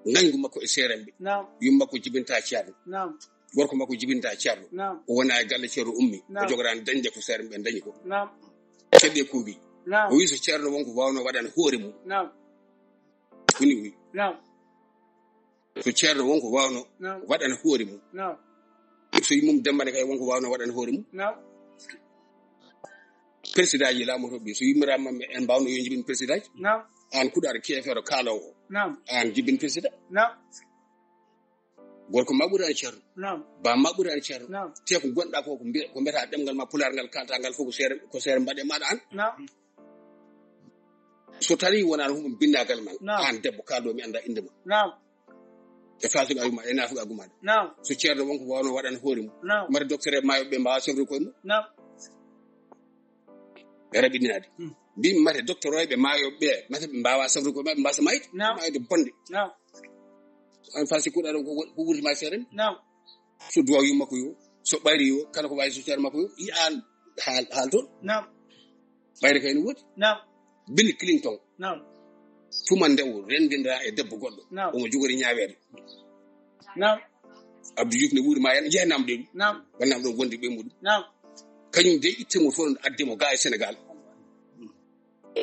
Ngañgu makko e seerenɓe. Naam. Yum makko jibinta ceerno. Naam. Gorko makko jibinta ceerno. Naam. O wona e galle ceerno ummi. Naam. O jogorani dañde ko seerenɓe dañi ko. Naam. Kedde kuubi. Naam. O wi so ceerno wonko wawno waɗan hoore mum. Naam. Kuni o wi. Naam. So ceerno wonko wawno, naam, waɗan hoore mum. Naam. So yimmum Demba ne kay wonko wawno waɗan hoore mum. Naam. Président ji laamotoɓe, so yimmirama en mbawno yo jibin président ji. Naam. An kuɗaɗo keefeero kaalowo. Naam. An jibin président. Naam. Gorko ma ɓuri an ceerno. Naam. Ba ma ɓuri an ceerno. Naam. Te ko gonɗa ko, ko mbi-, ko mbiyata ɗemngal ma pulaar ngal, kalta ngal fof ko seere, ko seere mbaɗe maɗa an. Naam. So tawi wonano ko ɗum bindagal ma. Naam. An debbo kaldo mi anda inde ma. Naam. E faasiqaagu ma, e naafaqaagu ma. Naam. So ceerno wonko wawno waɗan hoore mum. Naam. Mari docteur e maayo ɓe mbawa sefrude koye mum. Naam. E raɓɓiɗinaade. Hmm. Mbi mate docteur o e ɓe maayo ɓe, mate ɓe mbawa sefrude koye maɓɓe, mbasa mayde. Naam. Mayde bonde. Naam. An faasi kuɗa ɗo ko, ko wurti ma seere. Naam. So duwaw yumma ko yo, so ɓayri yo, kala ko wawi so ceerno makko yo, yi an haal, haal toon. Naam. Ɓayri kay no woodi. Naam. Bill Clinton. Naam. Tuma nde o rendindira e debbo goɗɗo. Naam. Omo jogori ñaaweede. Naam. Abdou Diouf ne wuuri ma yan, jeeya namde ɗum. Naam. Wannama ɗo gondi ɓe muɗum. Naam. Kañum de ittimo toon adde mo ga e Sénégal.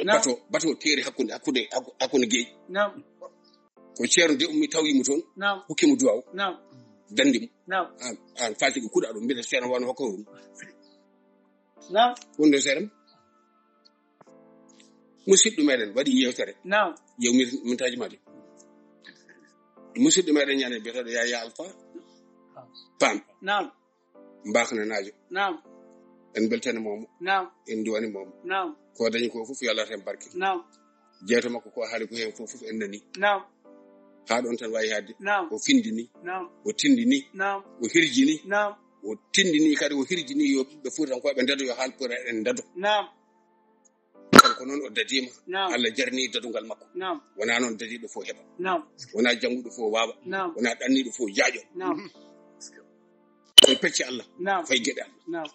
Naam. Bato, bato teeri hakkunde, hakkunde, hakku-, hakkunde geeƴi. Naam. Ko ceerno de ummi tawi mo toon. Naam. Hokki mo duwaw. Naam. Dandi mo. Naam. An, an faati ko kuɗa ɗum, mbiɗa ceerno wano hokka ɗum. Naam. Wonde seeɗa. Musidɗo meɗen waɗi yewtere. Naam. Yew min, min taji made. Musidɗo meɗen ñande biyeteɗo Yaya Alpha. Pam. Naam. Mbakna naajo. Naam. En beltani momo. Naam. En duwani momo. Naam. Ko dañi ko fof yo Allah hen barke. Naam. Jeeto makko ko haali ko hen fof, fof en nani. Naam. Ha ɗon tan wawi hadde. Naam. O findini. Naam. O tindini. Naam. O hirjini. Naam. O tindini kadi o hirjini yo ɓiɓɓe Fuutankooɓe dado, yo haalpulaar en dado. Naam. Kanko noon o dadiima. Naam. Allah jarni dadungal makko. Naam. Wona noon dadiiɗo fof heɓa. Naam. Wona jannguɗo fof waawa. Naam. Wona ɗanniiɗo fof jaaƴo. Naam. Koye pecce Allah. Naam. Faye geɗe Allah. Naam.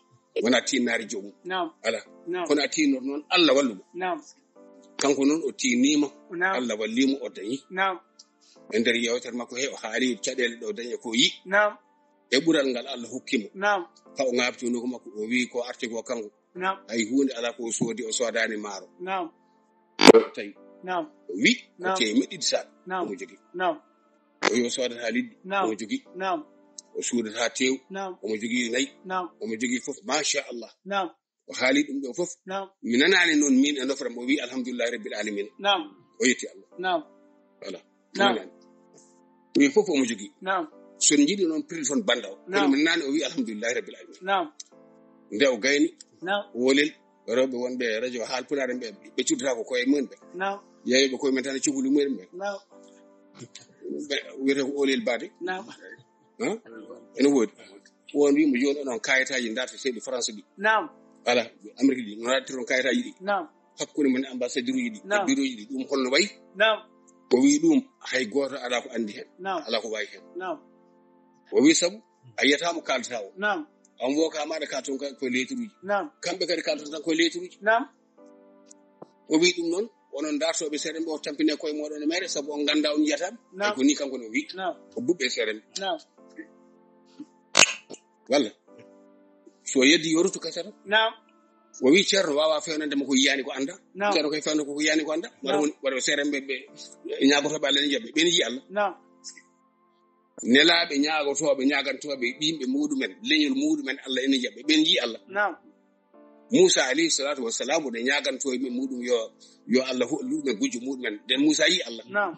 Wona tinnaare joomum. Naam. Ala. Naam. Kono a tinnor noon Allah wallumo. Naam. Kanko noon o tinnima. Naam. Allah wallimo o dañi. Naam. E nder yewtere makko he o haali caɗeele ɗo dañi ko yi. Naam. E ɓural ngal Allah hokkimo. Naam. Fa o ŋaabti nokku makko o wi ko arti ko kanko. Naam. Hay huunde alaa ko o soodi, o soodaani maaro. Naam. Tawi. Naam. O wi ko Naam. teemeɗɗe ɗiɗi saak Naam. omo jogii. Naam. O wi o soodata liɗɗi Naam. omo jogii. Naam. O soodata teew Naam. omo jogii nayi. Naam. Omo jogii fof, machallah. Naam. O haali ɗum ɗo fof. Naam. Mi nanaani noon min e nofram o wi alhamdulillahi rabbil alamin. Naam. O yetti Allah. Naam. Voilà. Naam. Nanaani. Min fof omo jogii. Naam. So en njiɗi noon prix toon bannda o. Naam. Kono mi nanaani o wi alhamdulillahi rabbil alamin. Naam. Nde o gayni. Naam. Wolel rewɓe wonɓe radio haalpulaar en ɓe, ɓe cuddata ko koye mumen ɓe. Naam. Yeeyoɓe koye men tan e cukuli mumen ɓe. Naam. Ɓe wiyete ko Olel Bade. Naam. Hein? Ene woodi. Won wimo jooni onon kayitaaji darteteeɗi France ɗi. Naam. Ala, Amérique ɗi, no addiron kayitaaji ɗi. Naam. Hakkunde men ambassadeur uji ɗi, Naam. e bureau uji ɗi, ɗum holno wayi? Naam. O wi ɗum, hay gooto alaa ko anndi heen. Naam. Alaa ko wayi heen. Naam. O wi sabu, a yiyata mo kaldata o. Naam. An wo ka maɗa ka toon ka koye lettre uji. Naam. Kamɓe kadi kaldata tan koye lettre uji. Naam. O wi ɗum noon, onon dartooɓe seeɗa ɓe o tampine koye moɗon e mere, sabu on ganda on yiyata. Naam. Ay ko ni kanko no wi. Naam. O buɓɓe seeɗa. Naam. Walla. So yeddi yorutu kasata. Naam. O wi ceerno wawa fewnande mo ko yiyani ko anda. Naam. Ceerno koye fewnande ko ko yiyani ko anda. Naam. Wara woni, wara seeɗa ɓe, ɓe ñaagotoɓe Allah ne jaɓe. Ɓe ne yi Allah. Naam. Nelaaɓe ñaagotooɓe, ñaagantooɓe ɓiɓɓe muɗumen, leñol muɗumen, Allah ene jaɓa. Ɓen nji Allah. Naam. Muusa alayhi salatu wassalam, ɗe ñaagantoo yimɓe muɗum yo, yo Allah hollu ɗumen gujjo muɗumen. Nden Muusa yi Allah. Naam.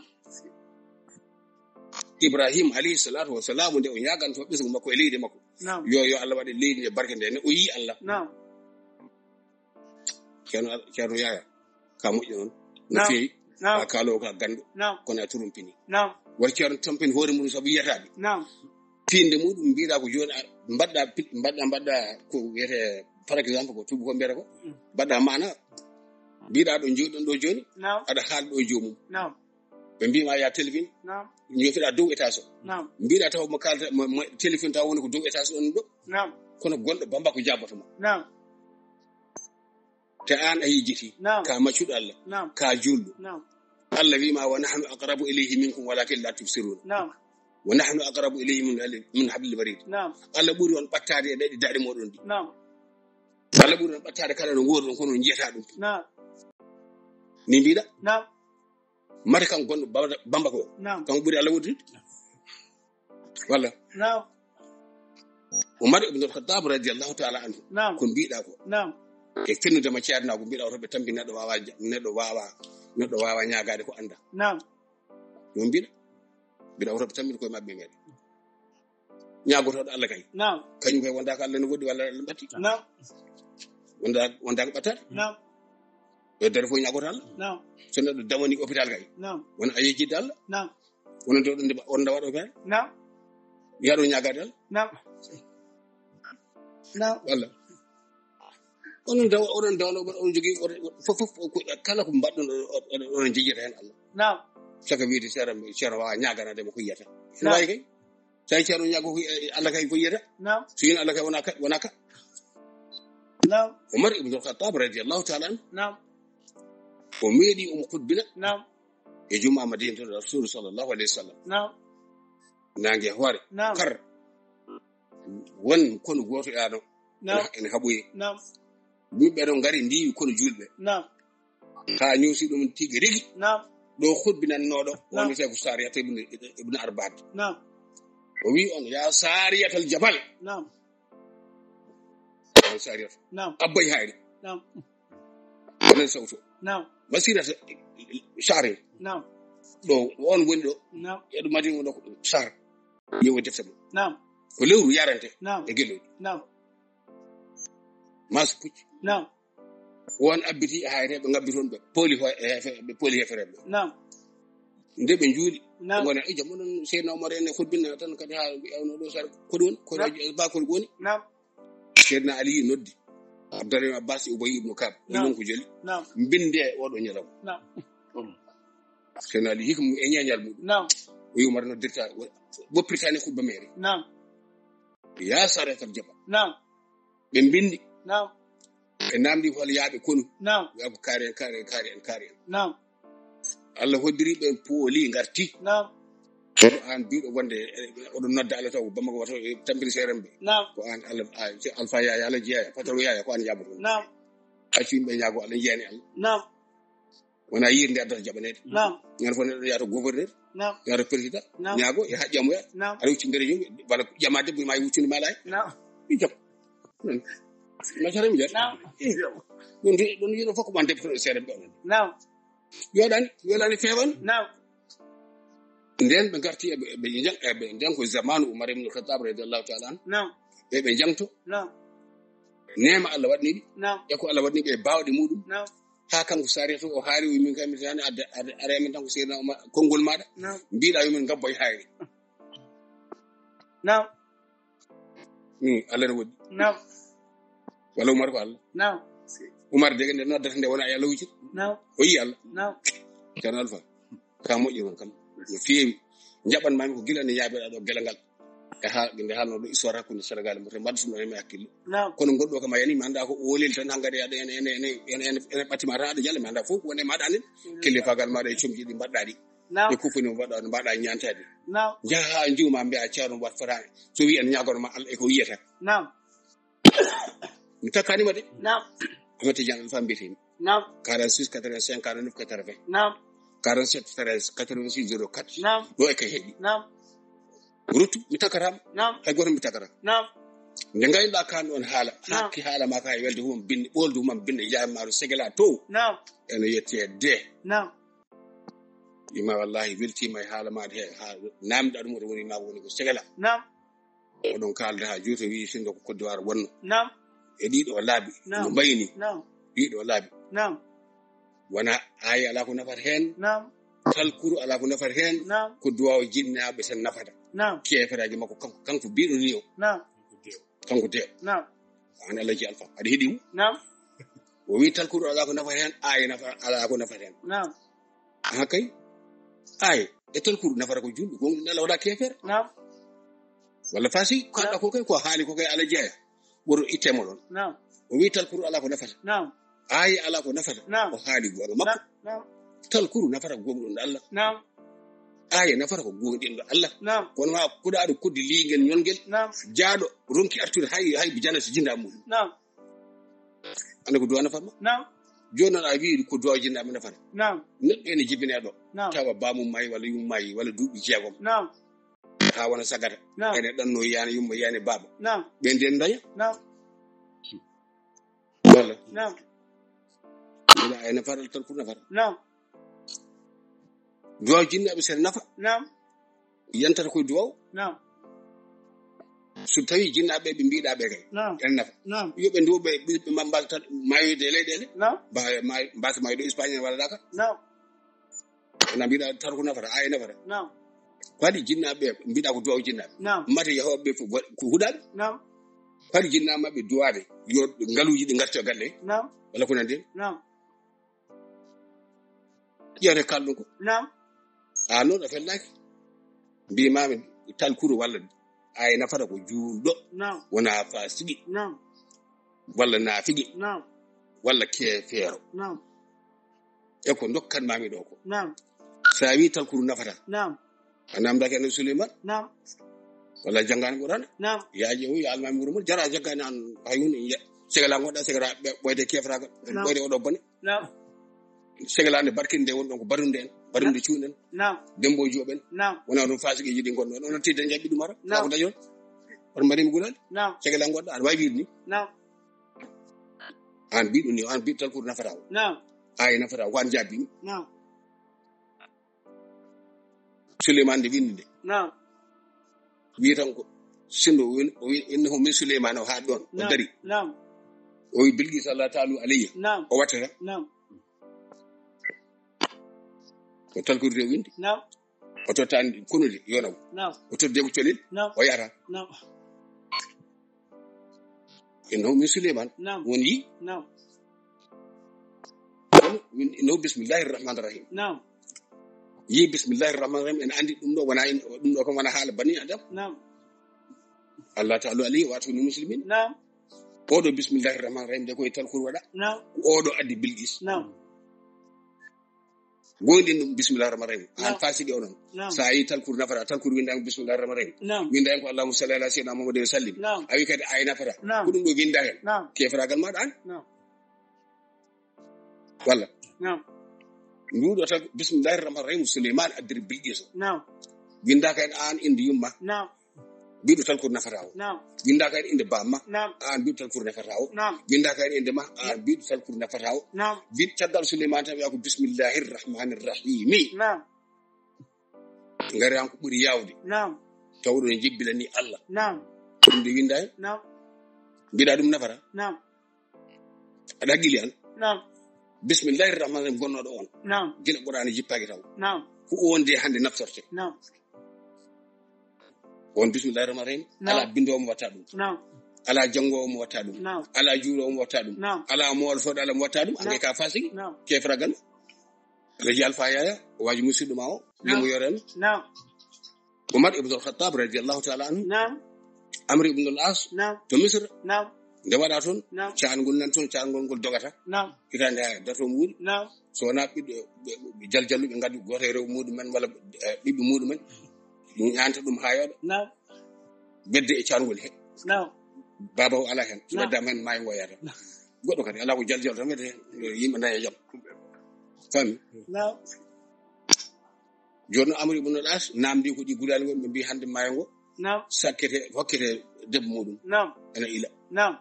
Ibrahim alayhi salatu wassalam, nde o ñaagantoo ɓesngu makko e leydi makko. Naam. Yo, yo Allah waɗe leydi nde barke nde, ne o yi Allah. Naam. Ceerno Al-, Ceerno Yaya, ka moƴƴo noon. No Naam. feewi. Naam. Ka kaalo ka ganndo. Naam. Kono a turumpini. Naam. Wata ceerno tampin hoore mum sabu yiyataaɓe. Naam. Piinde muɗum mbiɗa ko jooni a mbaɗɗa pi-, mbaɗɗa, mbaɗɗa ko wiyete, par exemple, ko tubu ko mbiyata ko. Mm. Mbaɗɗa maana. Mbiɗa ɗo jooɗi ɗon ɗo jooni. Naam. Aɗa haala ɗo joomum. Naam. Ɓe mbima ya téléphone. Naam. Ñoofiɗa dow étage o. Naam. Mbiɗa taw mo kalta, mo, mo téléphone taw woni ko dow étage on ɗo. Naam. Kono gonɗo bamba ko jabboto mo. Naam. Te an a yejjiti. Naam. Ka maccuɗo Allah. Naam. Ka julɗo. Naam. Allah wima, "Wa nahnu aqrabu ilayhi minkum walakin la tubsirun." Naam. "Wa nahnu aqrabu ilayhi min habli-, min hablil warid." Naam. Allah ɓuri on ɓattade e ɗaɗi daɗe moɗon ɗi. Naam. Allah ɓuri on ɓattade kala no woɗon kono on jiyata ɗum. Naam. Ni mbiɗa? Naam. Mari kan gonɗo bamba, bamba ko. Naam. Kan ɓuri Allah woɗɗude. Walla? Naam. Umar ibn al-Khattab radiyallahu ta'ala anhu. Naam. Ko mbiɗa ko. Naam. E fennude ma ceerna ko mbiɗa oto ɓe tambi neɗɗo wawa ja-, neɗɗo wawa, neɗɗo wawa ñaagade ko anda. Naam. Ɗum mbiɗa. Mbiɗa oto ɓe tambi ko e maɓɓe meɗen. Ñaagotooɗo Allah kay. Naam. Kañum kay wondaaka Allah no woɗɗi walla Allah ɓatti. Naam. Wonda, wondaaka ɓattaade. Naam. Yo dare fof ñaagoto Allah. Naam. So neɗɗo damani hôpital kay. Naam. Wona a yejjidde Allah. Naam. Wona nde oɗon nde-, on ndawaɗo hôpital. Naam. Yaɗo ñaagaade Allah. Naam. Naam. Walla. Onon dawa, onon dawlo, oɗon jogii, oɗon, fof, fof, ko, kala ko mbaɗɗon, oɗon, oɗon, oɗon jejjita heen Allah. Naam. Saka wiide ceerno, ceerno waawa ñaaganaade mo ko yiyata. Ene Naam. waawi kay. So a ceerno ñaago ko, eh, Allah kay ko yiyata. Naam. So yin Allah kay wona ka, wona ka. Naam. Umar ibn al-Khattab radiyallahu ta'ala anhu. Naam. O meeɗi omo khutbina. Naam. E juma Madina to Rasul sallallahu alaihi wasallam. Naam. Nange hoore. Naam. Kar. Won kono gooto yaano. Naam. Ene, ene haɓoyi. Naam. Yimɓe ɗo ngari ndiwi kono julɓe. Naam. Ka ñoosi ɗum tigi rigi. Naam. Ɗo khutbinannooɗo, Naam. on wiyetee ko Sariyata ibn, ibn Arbad. Naam. O wi on, "Ya Sariyatal Jabal." Naam. On Sariyata. Naam. Abbay hayri. Naam. Onen sawto. Naam. Masirata shahrin. Naam. Ɗo, on woni ɗo. Naam. Eɗo Madina woni ɗo ko shahr. Yewo defte mum. Naam. Ko lewru yarante Naam. e gelooɗi. Naam. Masu pucci. Naam. Won abbiti e hayre ɓe ngabbi toon ɓe pooli ho-, e hefe-, ɓe pooli hefereɓe. Naam. Nde ɓe njuuli, Naam. ngona e jam onon Seydina Omar en e khutbina tan kadi ha ewno ɗo sar ko ɗum, ko Naam. ɗo bakol woni. Naam. Seydina Ali noddi. Abdallah ibn Abbas e Ubay ibn Ka'b. Naam. Ɗum ko joli. Naam. Mbinde oɗo ñalawma. Naam. Seydina Ali hikmu e ñeñal muɗum. Naam. O wi Umar noddirta, o, woppirtani khutba meere. Naam. Ya Sariyatal Jabal. Naam. Ɓe mbindi. Naam. Ɓe namdi hol yaaɓe konu. Naam. Wi ko kaari en, kaari en, kaari en, kaari en. Naam. Allah hoddiri ɓe pooli ngarti. Naam. Kono an biɗo wonde, eh, oɗo nodda Allah taw Bamako wato, eh, tampini seeram ɓe. Naam. Ko an Allah, ah, Alfa Yaya, Allah jeeya, patron Yaya, ko an yaaɓoto. Naam. Accu yimɓe ñaago Allah, jeeyani Allah. Naam. Wona yirde addata jaɓaneede. Naam. Ñande fof neɗɗo yaata gouverneur, Naam. yaata président, Naam. ñaago e haƴƴamoya. Naam. Aɗa huccindere yimɓe, walla ƴama debbo ma e huccunde ma laay. Naam. Ɗum jaɓa. Non. No jara mi jara. Naam. Eh, ɗum de, ɗum yino fof ko man debbo to seeɗa ɓe onon. Naam. Yoɗani, welani fewan. Naam. Nden ɓe ngarti e ɓe, ɓe jang-, e ɓe, nden ko zamanu Umar ibn Khattab radiyallahu ta'ala anhu. Naam. Ɓe, ɓe jangto. Naam. Neema Allah waɗni ɗi. Naam. E ko Allah waɗni ɓe bawɗe muɗum. Naam. Ha kanko Sariyata o haali o min kam mi tan adda, adda, ara min tan ko Seydina Umar konngol maɗa. Naam. Mbiɗa yo min ngabbo e hayre. Naam. Ni Allah ne woɗɗi. Naam. Walla Umar ko Allah. Naam. Umar de nde noddata nde wona e Allah wujir. Naam. O yi Allah. Naam. Ceerno Alfa. Ka moƴƴi on kam. No feewi. Jaɓan mami ko gila ne yaabe ɗo gela ngal. E ha, nde haalno ɗo histoire hakkunde Sénégal e Mauritanie, mbaɗa ɗum e hakkille. Naam. Kono goɗɗo kam a yani, mi annda ko o leli tan hankkadi aɗa ene, ene, ene, ene, ene, ene ɓatti ma tan aɗa jalla, mi annda fof ko woni e maɗa anen. Mm. Kelle fagal maɗa e comji ɗi mbaɗɗa ɗi. Naam. Ɗe kuufani mo mbaɗɗa, no mbaɗa ñaantade. Naam. Njaha ha njuuma mbiya ceerno wat fota. So wi en ñaagono ma Allah e ko yiyata. Naam. Mi takkanima de. Naam. Ahmed Tidiane Alpha mbiyetemi. Naam. Quarante-six quatre-vingt-cinq quarante-neuf quatre-vingts. Naam. Quarante-sept treize quatre-vingt-six zéro quatre. Naam. Ɗo e kay heɗi. Naam. Ruttu, mi takkatama. Naam. Hay goto mi takkata. Naam. Nde ngayɗa kan on haala, Naam. Hakki haala ma ka e welde humam binne, ɓoldu humam binne, yaama maaro segela to. Naam. Ene yette de. Naam. Ima wallahi weltima e haala ma de, ha namda ɗum oto woni ma woni ko segela. Naam. Oɗon kaalda ha jooni to wi sinno ko Côte d'Ivoire wonno. Naam. E ɗiɗo laabi, Naam. No mbayni. Naam. Ɗiɗo laabi. Naam. Wona aaya ala ko nafata hen. Naam. Talkuru ala ko nafata hen. Naam. Ko duwaw jinnaaɓe tan nafata. Naam. Keeferaji makko kanko, kanko biɗo ni o. Naam. Kanko de. Naam. An Alhaji Alfa, aɗa heɗi mo? Naam. O wi talkuru ala ko nafata hen, aaya nafa, ala ko nafata hen. Naam. Aha kay. Aaya e talkuru nafata ko julɗo, gonɗo Allah wona keefeero. Naam. Walla fasi, ko Naam. Ko kay ko haali ko kay Allah jeeya. Woto ittemo ɗon. Naam. O wi talkuru ala ko nafata. Naam. Aaya ala ko nafata. Naam. O haali goonga makko. Naam. Naam. Talkuru nafata gonɗo Allah. Naam. Aaya nafata ko gonɗinɗo Allah. Naam. Kono ma kuɗa aɗa koddi liingel ñolngel. Naam. Jaaɗo ronki artude hay, hay jana si jinda muɗum. Naam. Anda ko duwa nafata ma? Naam. Jooni noon a wii ko duwa jinda mi nafata. Naam. Neɗɗo ene jibine ɗo. Naam. Tawa bamum mayi walla yum mayi walla duuɓi jeegom. Naam. Ha wona sagata. Naam. Ene ɗanno yani yumma yani baba. Naam. Ɓe nden daña. Naam. Walla. Naam. Ina ay nafata tan pour nafata. Naam. Duwaw jinnaɓe sen nafa. Naam. Yantata koye duwaw. Naam. So tawi jinnaaɓe ɓe mbiɗa ɓe kay. Naam. En nafa. Naam. Yo ɓe nduwo ɓe, ɓe, ɓe mbaasa tan maayoyde e leyɗeele. Naam. Mba-, ma-, mbaasa maayde Espagne en walla Dakar. Naam. Wona mbiɗa tan ko nafata, ay nafata. Naam. Ko waɗi jinnaaɓe ɓe, mbiɗa ko duwaw jinnaaɓe. Naam. Mate yahooɓe ɓe fof wa-, ko huɗaaɓe. Naam. Ko waɗi jinnaaɓe maɓɓe duwaade, yo ngaluuji ɗi ngarta e galle. Naam. Walla ko nandi hen. Naam. Ƴeewte kalɗo ko. Naam. A noon a fellaaki. Mbimaami talkuru walla ay nafata ko juulɗo. Naam. Wona faasiki. Naam. Walla naafiki. Naam. Walla keefeero. Naam. E ko ndokkan maami ɗo ko. Naam. Sa wi talkuru nafata. Naam. A namdaki annabi Suleyman. Naam. Walla janngaani Qur'an. Naam. Yaaji o, ya almaami wuro mon, jara janngaani an hay huunde. Ya-, segala ngoɗɗa, segala ɓe-, ɓoyde keefragal. Naam. Ɓoyde oɗo bone. Naam. Segalaande barkinde won ɗon ko barunde en, barunde cuuɗen. Naam. Dembo juuɓen. Naam. Wona ɗum faasiqeeji ɗi ngonno. On tedde jaɓɓi ɗum ara. Naam. Ko dañon. On mari mi gulal. Naam. Segala ngoɗɗa, aɗa waawi wiide ni. Naam. An biɗo ni, an biɗo talkuru nafata o. Naam. Ay nafata o, ko an jaabini. Naam. Suleyman nde winndi nde. Naam. Wi tan ko, sinno o wi, o wi, innahu min Suleyman o haa ɗon, o Naam. Dari. Naam. O wi, "Bilqis, Allah ta'alu alayya." Naam. O wattata. Naam. Ko talkuru nde winndi. Naam. O tottani konude, yo naw. Naam. O tottade ko colel, Naam. O yahata. Naam. Innahu min Suleyman. Naam. Won yi? Naam. Kono min, innahu bismillahir rahmanir rahim. Naam. Yi bismillahir rahmanir rahim, en andi ɗum ɗo, wona in, ɗum ɗo kam wona haala bani Adam. Naam. Allah ta'alu alayya wa atuni muslimin. Naam. Oɗo bismillahir rahmanir rahim, de ko e talkuru waɗa. Naam. Ko oɗo addi Bilqis. Naam. Goonɗin ɗum, bismillahir rahmanir rahim. An Naam. Faasiqi onon. Naam. Sa yi talkuru nafata, talkuru winda en bismillahir rahmanir rahim. Naam. Winda en ko Allahumma salli ala sayyidina Muhammadin wa sallim. Naam. A wi kadi ay nafata. Naam. Ko ɗum ɗo winda hen. Naam. Keefragal maɗa an. Naam. Walla. Naam. Nduɗo tan bismillahir rahmanir rahim. Suleyman addiri Bilqis. Naam. Winda kadi an inde yumma. Naam. Biɗo talkuru nafata o. Naam. Winda kadi inde bamma. Naam. An biɗo talkuru nafata o. Naam. Winda kadi inde ma. An biɗo talkuru nafata o. Naam. Biɗo caggal Suleyman tan wiya ko bismillahir rahmanir rahimi. Naam. Ngari an ko ɓuri yawde. Naam. Tawɗo ne jebbilani Allah. Naam. Ɗum de winda hen. Naam. Mbiɗa ɗum nafata. Naam. Aɗa haqqili an? Naam. Bismillahir rahmanir rahim gonnoɗo on. Naam. Gila Qur'ani jippaaki taw. Naam. Ko on de hande naftorte. Naam. On bismillahir rahmanir rahim. Naam. Ala bindowo mo watta ɗum. Naam. Ala jangowo mo watta ɗum. Naam. Ala juurowo mo watta ɗum. Naam. Ala mool fodala mo watta ɗum. Naam. Angay ka fasiki. Naam. Kefragal. Alaji Alfa Yaya, o waji musidɗo ma o. Naam. Yimo yoren. Naam. Umar ibn al-Khattab radiyallahu ta'ala anhu. Naam. Amr ibn al-As. Naam. To Misr. Naam. Nde waɗa toon. Naam. Caangol nan toon, caangol ngol dogata. Naam. Hitaande haya, dato muuri. Naam. So wonaa ɓiɗɗo, ɓe, ɓe, ɓe jaljalluɓe ngaddi gooto e rewo muɗumen walla, eh, ɓiɓɓe muɗumen. Ñaanta ɗum haa yooɗa. Naam. Bedde e caangol he. Naam. Baaba o alaa heen. So Naam. Beddaama heen, maayo ngo yahata. Naam. Goɗɗo kadi alaa ko jaljal tan wiyete heen, yo yimɓe ndaña jam. Fami? Naam. Jooni noon Amr ibn al-As naamndi ko ɗi gulaali ngon, ɓe mbii hannde maayo ngo. Naam. Sakkete, hokkete debbo muɗum. Naam. Ena ila. Naam.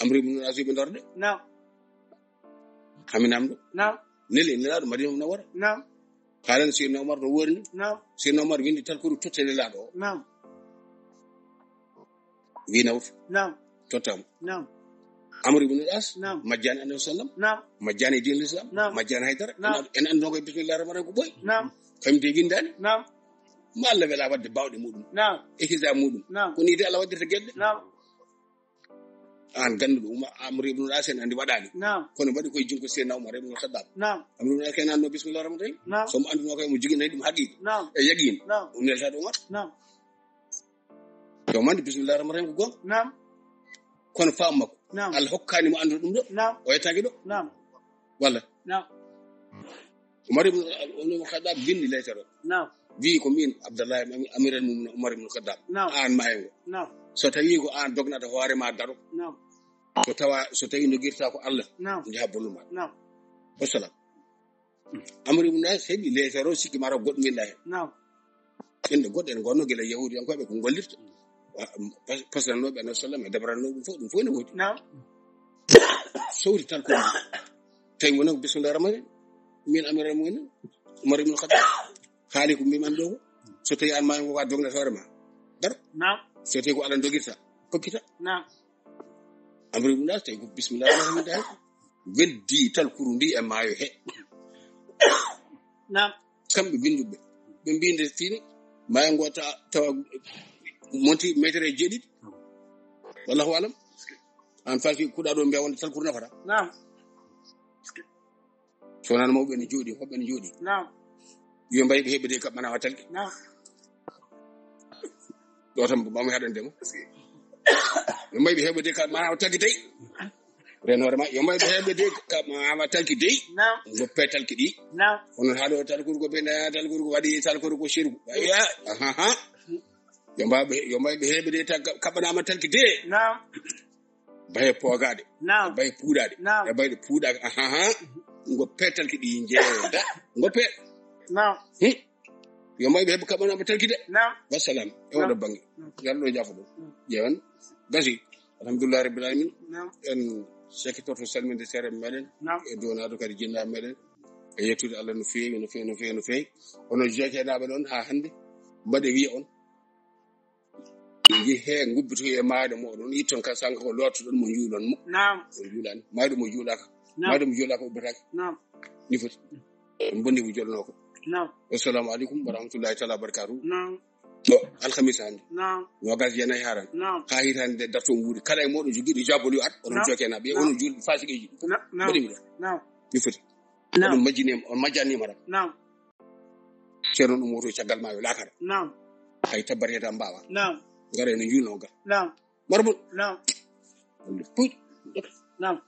Amr ibn al-As ɓe ndorde. Naam. Hami namdo. Naam. Neli, nelaaɗo Madina Munawwara. Naam. Haalan Seydina Omar no woori ni. Naam. Seydina Omar windi talkuru totte nelaaɗo o. Naam. Wi nawtu. Naam. Tottamo. Naam. Amr ibn al-As. Naam. Majjani Annabi sallam. Naam. Majjani diin Islam. Naam. Majjani haydara. Naam. En, en anndunoo koye bismillahir rahmanir rahim ko ɓooyi. Naam. Kam de windaani. Naam. Ma Allah wela wadde bawɗe muɗum. Naam. E hisa muɗum. Naam. Ko ni de Allah waddirta geɗe. Naam. An ganduɗo Umar, Amr ibn al-As en andi waɗaani. Naam. Kono mbaɗi koye junko Seydina Umar ibn al-Khattab. Naam. Amr ibn al-As kay nanno bismillahir rahmanir rahim. Naam. So mo anduno kay mo jogino ɗum haqiqa. Naam. E yaqin. Naam. O neltaɗo Umar. Naam. To mande bismillahir rahmanir rahim ko gonga. Naam. Kono faamu makko. Naam. Allah hokkaani mo andude ɗum ɗo. Naam. O yettaaki ɗo. Naam. Walla? Naam. Umar ibn, ibn Khattab bindi leetar o. Naam. Wi ko min Abdallah, Amiral Mu'minin Umar ibn Khattab. Naam. An maayo ngo. Naam. So tawi ko an dognata hoore ma daro. Naam. So tawa, so tawi nogirta ko Allah. Naam. Njaha bollu ma. Naam. Wassalam. Amr ibn As heɓi leetar o, sikki mata goɗɗum winda hen. Naam. Inde goɗɗo en gonno gila yahudiyankoɓe ko gollirta. Wa-, pas-, pasrannoɓe Annabi sallam e dabarannoɓe ɗum fof, ɗum fof ne woodi. Naam. Sowri tan ko ɗum. Tawi mo non bismillahir rahmanir rahim. Min Amiral Mu'minin Umar ibn Khattab. Haali ko mbiman ɗo ko. So tawi an maayo ngo wa dognata hoore ma. Daro. Naam. So tawi ko aɗa dogirta, kokkita. Naam. Amri ɗum ɗa, tawi ko bismillah, alhamdulillah. Weddi talkuru ndi e maayo he. Naam. Kamɓe binduɓe. Ɓe mbinde fini, maayo ngo ta-, tawa monti meetere e jeeɗiɗi. Wallahu alam. An faki kuɗa ɗo mbiya wonde talkuru nafata. Naam. So wonano mawɓe ne jooɗi, hoɓɓe ne jooɗi. Naam. Yo mbayi ɓe heɓe de kaɓɓanama talki. Naam. Ɗo tan mami haɗande mo. Yo mbayi ɓe heɓe de kaɓɓanama talki dey. Renore ma, yo mbayi ɓe heɓe de kaɓɓanama talki dey. Naam. Goppe talki ɗi. Naam. Onon haɗo talkurgo ɓe na talkurgo waɗi talkurgo shirku. Ya, aha, ha. Yo mbayi ɓe, yo mbayi ɓe heɓe de ta-, kaɓɓanama talki de. Naam. Baye poogaade. Naam. Baye puuɗaade. Naam. E bayɗe puuɗaaka. Aha, aha. Ngo pe talki ɗi jeeda. Ngo pe. Naam. Hmm. Yo mbayi ɓe heɓe kaɓɓanama talki de. Naam. Wassalam. E oɗo bannge. Naam. Yalla ɗo jaafo ɗum. Naam. Ƴeewan. Gasi. Alhamdulillah rabbil alamin. Naam. En sekkitorto salminde seere meɗen. Naam. E donaado kadi jinnaaɓe meɗen. E yettude Allah no feewi, no feewi, no feewi, no feewi. Onon jokeenaaɓe ɗon haa hannde. Mbaɗe wiya on. Nji he ngubbito e maayɗo moɗon, itton ka sanka ko lottoɗon mo juulon mo. Naam. On juulani. Maayɗo mo juulaka. Naam. Maayɗo mo juulaka ubbataake. Naam. Ni foti. En bonni ko jolno ko. Naam. Assalamu alaikum wa rahmatullahi ta'ala wa barakatuh. Naam. To alhamisa hannde. Naam. Nogas jenayi haran. Naam. Ha hitande darto wuuri. Kala e moɗon jogiiɗo jabol yo ar. Onon jokeenaaɓe. Naam. Onon juul fasikeeji. Naam. Naam. Mbaɗi mi ɗon. Naam. Ni foti. Naam. Oɗon majjini, on majjani ma ɗam. Naam. Ceerno ɗum woto caggal ma yo laakara. Naam. Hay tabbatee tan mbaawa. Naam. Ngara ene juulno ga. Naam. Marbun. Naam. Puy. Naam.